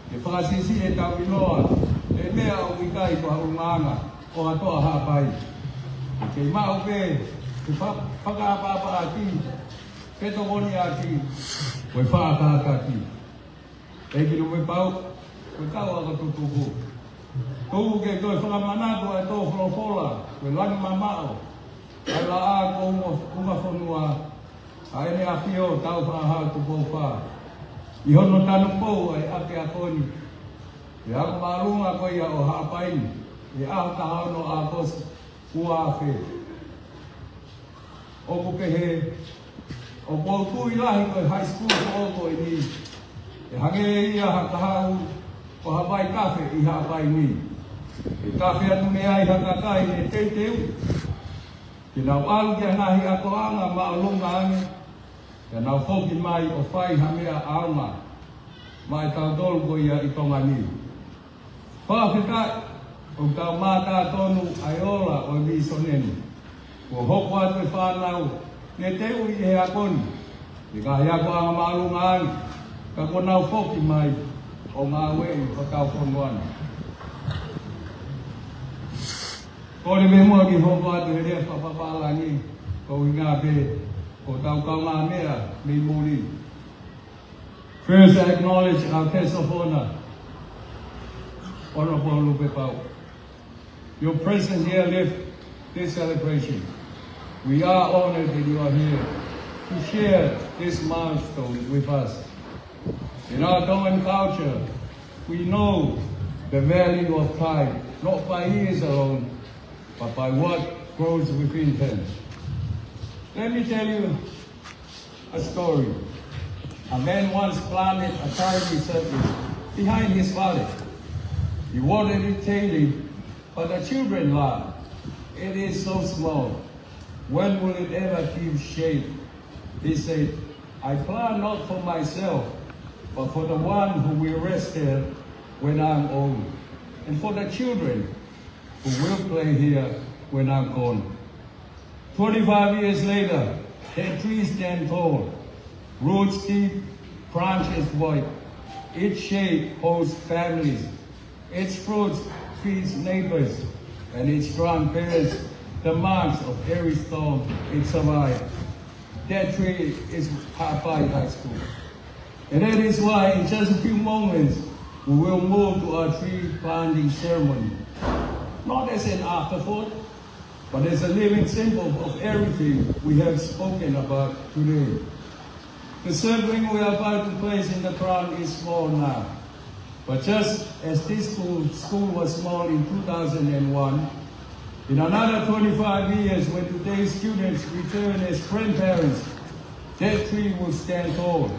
ke fakasiʻisiʻi ʻetau ʻiloa ʻe he meʻa ʻoku ʻikai ko ha ʻulungaanga ʻo ha toʻa Haʻapai. Ke kei maʻu pē ke fa-, fakaʻapaʻapaʻaki, ke tokoniʻaki, ko e faʻa kātaki. ʻEiki Lupepau, ko e kau Ako Tutuku. Tuku ke toe fakamanatu ʻa e tō folofola, ko e langi mamaʻo, ʻa e laʻā ko Unga, Ungafonua, ʻa ʻEne ʻAfio Tāufaʻāhau Tupou Fā. ʻI hono tanupou ʻa e ʻapiako ni, ʻi he ako māʻolunga ko ia ʻo Haʻapai ni, ʻi he ʻaho taha ono ʻo ʻAokosi, ua afe. ʻOku pehē, ʻoku ou tui lahi ko e high school foʻou ko eni, ʻe hangē ia ha kahaʻu ʻo ha vaitafe ʻi Haʻapai ni. ʻE tafe atu mei ai ha kakai ne teuteu ke nau ʻalu ki he ngaahi akoʻanga māʻolunga ange, pea nau foki mai ʻo fai ha meʻa ʻaonga maʻa e tautolu ko ia ʻi Tonga ni. Fakafetaʻi, ʻoku tau mātā tonu ʻa e ola ʻo e vīsone ni. Kuo hoko atu e fānau ne teuʻi ʻe he ako ni, ʻi he ngaahi akoʻanga māʻolunga ange, ka kuo nau foki mai ʻo ngāueʻi hotau fonua ni. Kole pē muʻa ke hoko atu he lea fakapapālangi, ko e ʻuhinga pē ko hotau kaungāmeʻa mei muli. First, I acknowledge our guest of honor, Honorable Lupepau. Your presence here lift this celebration. We are honored that you are here to share this milestone with us. In our Tongan culture, we know the value of time, not by years alone, but by what grows within them. Let me tell you a story. A man once planted a tiny seedling behind his paddock. He watered it daily, but the children laughed. "It is so small. When will it ever give shade?" He said, "I plant not for myself, but for the one who will rest there when I'm old, and for the children who will play here when I'm gone." Twenty-five years later, that tree stands tall, roots deep, branches wide. Its shade holds families. Its fruits feeds neighbors, and its trunk bears the marks of every storm it survived. That tree is Haʻapai High School. And that is why in just a few moments, we will move to our tree planting ceremony. Not as an afterthought, but as a living symbol of everything we have spoken about today. The seedling we are about to place in the ground is small now. But just as this school, school was small in two thousand and one, in another twenty-five years, when today's students return as grandparents, that tree will stand tall,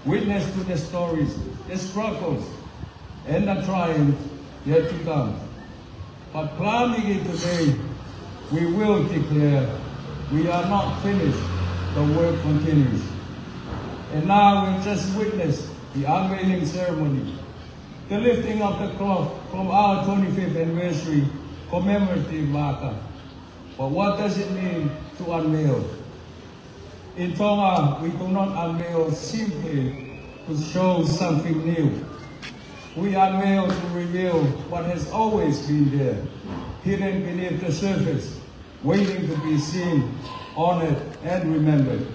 witness to the stories, the struggles, and the triumphs yet to come. But planting it today, we will declare we are not finished. The work continues. And now we just witnessed the unveiling ceremony, the lifting of the cloth from our twenty-fifth anniversary commemorative marker. But what does it mean to unveil? In Tonga, we do not unveil simply to show something new. We unveil to reveal what has always been there, hidden beneath the surface, waiting to be seen, honored, and remembered.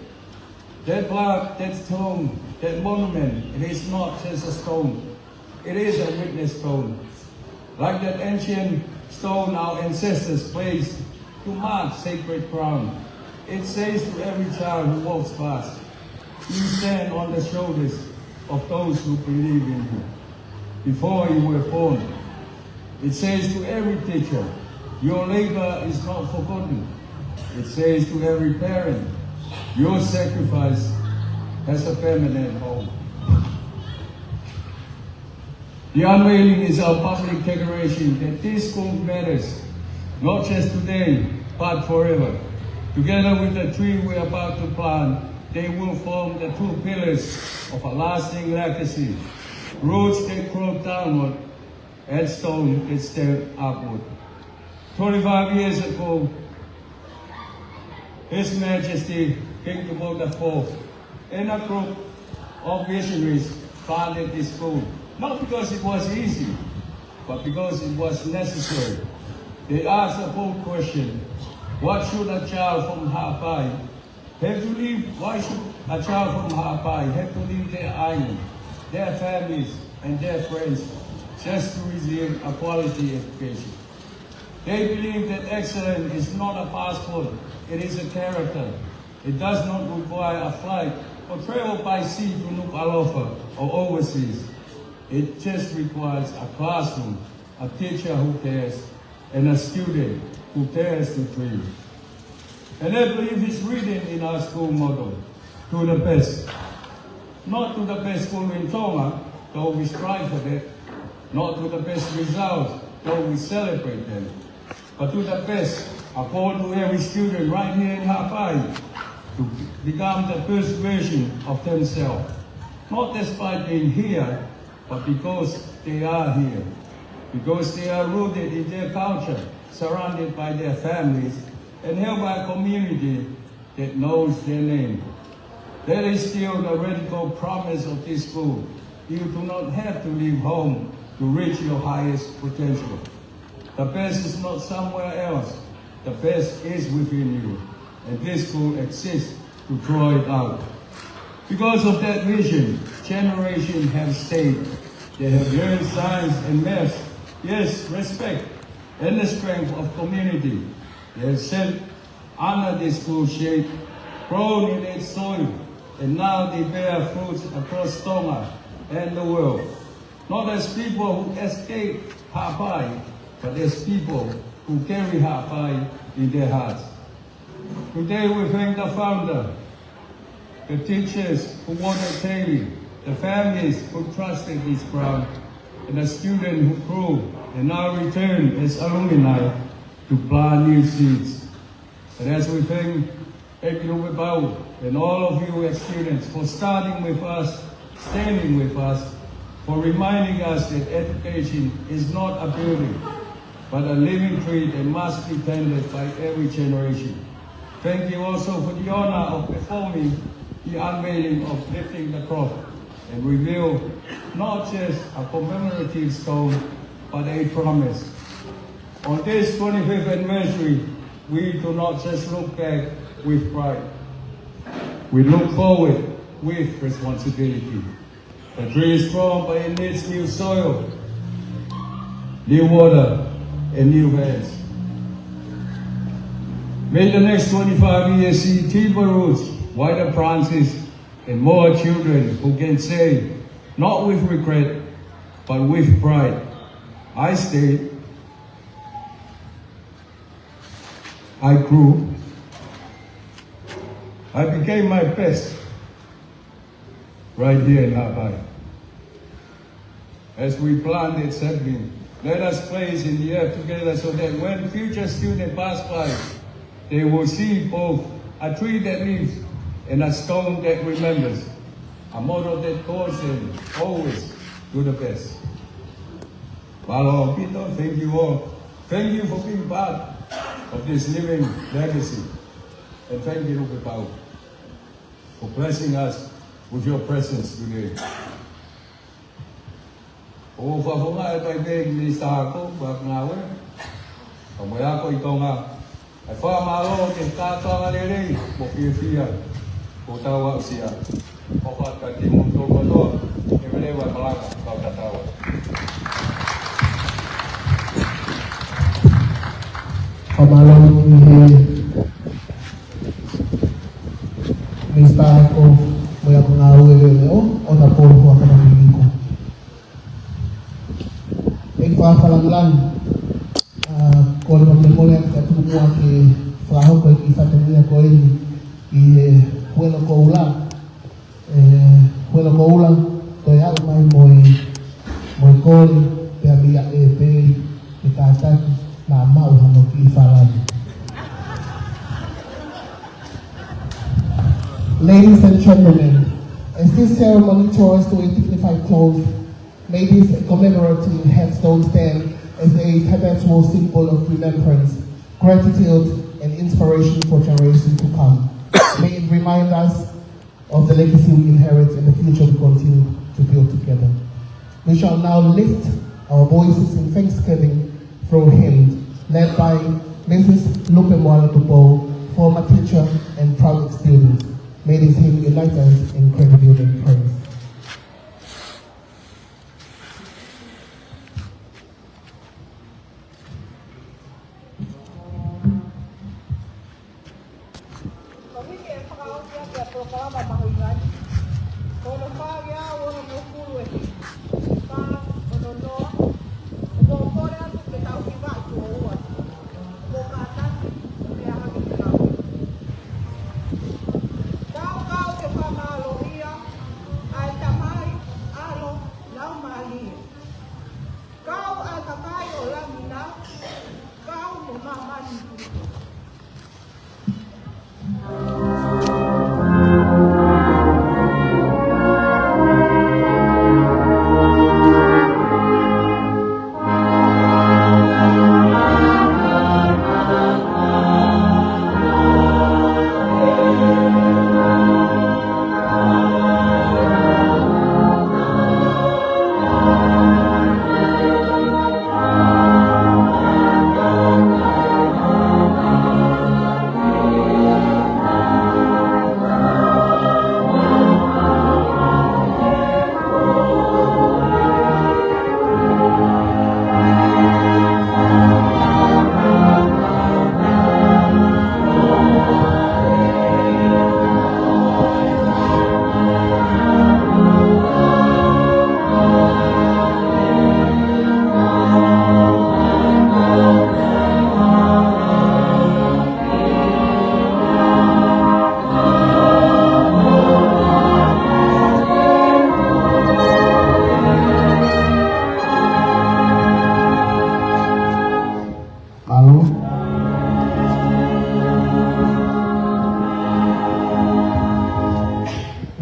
That plaque, that stone, that monument, it is not just a stone. It is a witness stone. Like that ancient stone our ancestors placed to mark sacred ground, it says to every child who walks past, "You stand on the shoulders of those who believe in you before you were born." It says to every teacher, "Your labor is not forgotten." It says to every parent, "Your sacrifice has a permanent home." The unveiling is our public declaration that this school matters, not just today, but forever. Together with the tree we are about to plant, they will form the two pillars of a lasting legacy, roots that grow downward and stone that stand upward. Twenty-five years ago, His Majesty King Tupou the Fourth and a group of visionaries founded this school, not because it was easy, but because it was necessary. They asked a bold question: "What should a child from Haʻapai have to leave? Why should a child from Haʻapai have to leave their island, their families, and their friends just to receive a quality education?" They believe that excellence is not a passport, it is a character. It does not require a flight or travel by sea to Nukuʻalofa or overseas. It just requires a classroom, a teacher who cares, and a student who dares to dream. And that belief is written in our school motto: "To the best." Not to the best school in Tonga, though we strive for that. Not to the best results, though we celebrate them. But to the best, a call to every student right here in Haʻapai to become the best version of themselves. Not despite being here, but because they are here. Because they are rooted in their culture, surrounded by their families, and held by a community that knows their name. That is still the radical promise of this school. You do not have to leave home to reach your highest potential. The best is not somewhere else. The best is within you. And this school exists to draw it out. Because of that vision, generations have stayed. They have learned science and math. Yes, respect and the strength of community. They have sent under this cruel shade, grown in its soil, and now they bear fruits across Tonga and the world. Not as people who escape Haʻapai, but as people who carry Haʻapai in their hearts. Today we thank the founder, the teachers who watered daily, the families who trusted this ground, and the students who grew and now return as alumni to plant new seeds. And as we thank Epilope Pau and all of you as students for starting with us, standing with us, for reminding us that education is not a building, but a living tree that must be tended by every generation. Thank you also for the honor of performing the unveiling of lifting the cloth and reveal not just a commemorative stone, but a promise. On this twenty-fifth anniversary, we do not just look back with pride. We look forward with responsibility. The tree is strong, but it needs new soil, new water, and new hands. May the next twenty-five years see deeper roots, wider branches, and more children who can say, not with regret, but with pride, "I stayed, I grew, I became my best right here in Haʻapai." As we plant that sapling, let us place in the earth together so that when future students pass by, they will see both a tree that lives and a stone that remembers. A motto that calls them always to the best. Mālō ʻaupito, thank you all. Thank you for being part of this living legacy. And thank you, Lupe Pau, for blessing us with your presence today. ʻOku ou fakafofonga e Vice Minister Ako, Muiakongāue, ka mo e ako ʻi Tonga, ʻa e fakamālō ki he kātoanga lelei mo fiefia kuo tau aʻusia. ʻOfa atu kiate kimoutolu kotoa, ke lelei e malanga, kau tatau. Fakamālō ki he Minisitā Ako, Muiakongāue, Leʻoleʻo, Honourable Huʻakavameiliku. ʻEiki Fakalangilangi, ʻa, kole pē ke mole atu ka tuku muʻa ke fakahoko e kiʻi fatongia ko eni ʻi he huelo koula. ʻE, huelo koula, toe aʻu mai mo e, mo e kole, pea mei ai pē ke kātaki, naʻa maʻu hano kiʻi falani. Ladies and gentlemen, as this ceremony draws to a dignified close, may this commemorative headstone stand as a perpetual symbol of remembrance, gratitude, and inspiration for generations to come. May it remind us of the legacy we inherit and the future we continue to build together. We shall now lift our voices in thanksgiving through hymn, led by Missus Lupe Moana Tupou, former teacher and proud student. May this hymn unite us in gratitude and praise. Ko e hiki e fakaʻosi ʻa e polokalama mahuʻinga ni. Ko hono fā ia ʻo hono mokulu e hiki. Fā, ono, noa. Kuo kole atu ke tau hiva ʻi tuʻo ua. Kuo kātaki, pea hake ke lau. Kau kau ke fakamālōʻia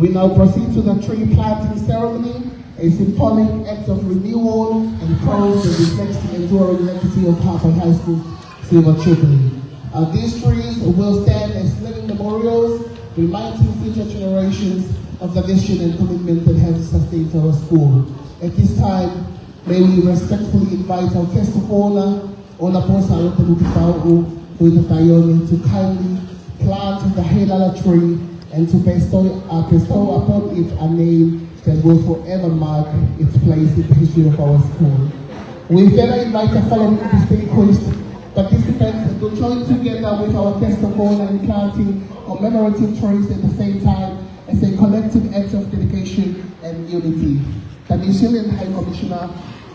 We now proceed to the tree planting ceremony, a symbolic act of renewal and prose that reflects the enduring legacy of Haʻapai High School Silver Jubilee. Uh, these trees will stand as living memorials, reminding future generations of the vision and commitment that have sustained our school. At this time, may we respectfully invite our guest of honor, Honorable Sir Robert Lukitauʻu Tuʻitataione, to kindly plant the Heilala tree and to bestow, uh, bestow upon it a name that will forever mark its place in the history of our school. We further invite the following distinguished participants to join together with our guest of honor in planting commemorative trees at the same time as a collective act of dedication and unity. The New Zealand High Commissioner,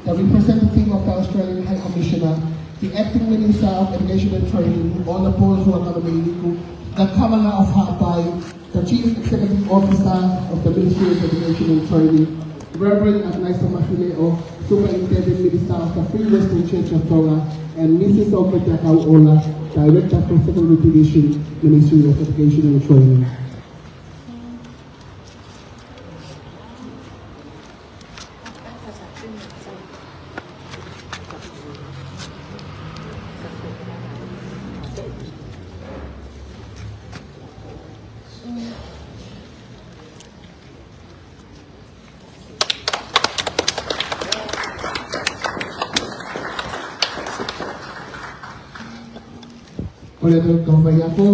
the representative of the Australian High Commissioner, the Acting Minister of Education and Training, Honorable Ruakava Meiloku, the Governor of Haʻapai, the Chief Executive Officer of the Ministry of Education and Training, Reverend Agnaisa Mafileʻo, Superintendent Minister of the Free Wesleyan Church of Tonga, and Missus Opetea Kauʻola, Director for Secondary Division, Ministry of Education and Training. Kole atu kau faiako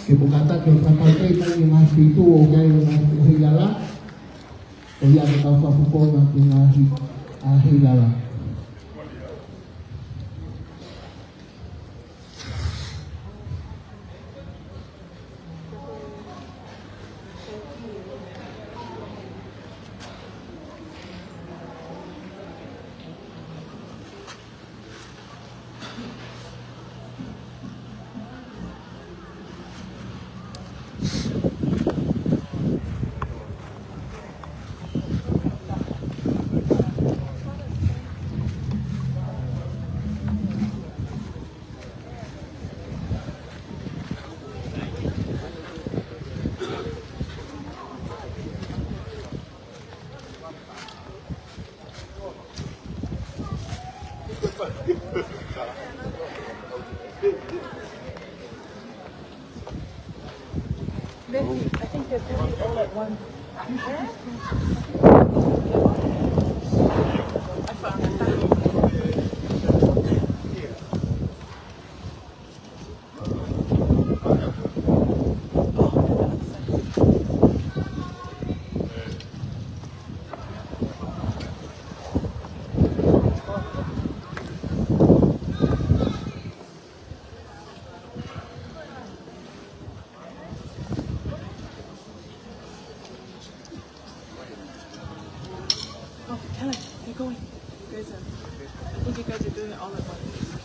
ke mou kātaki ʻo fakakaukau mai ki he ngaahi feituʻu ʻoku ʻi ai e ngaahi Heilala. ʻO ia ke tau fakafofonga ki he ngaahi Heilala. Maybe, I think they're doing it all at once. Oh, Helen, they're going. You guys are, I think you guys are doing it all at once.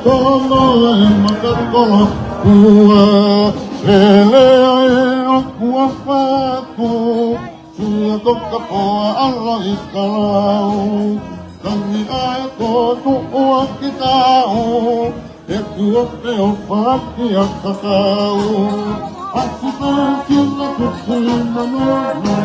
Kono e makakolo kua, lele ai o kua fatu, ia toka poa ala i kalau, tangi ai ko tuʻu a kitau, e kuo pe o faki a kakau, a si pe kina tuku i manono.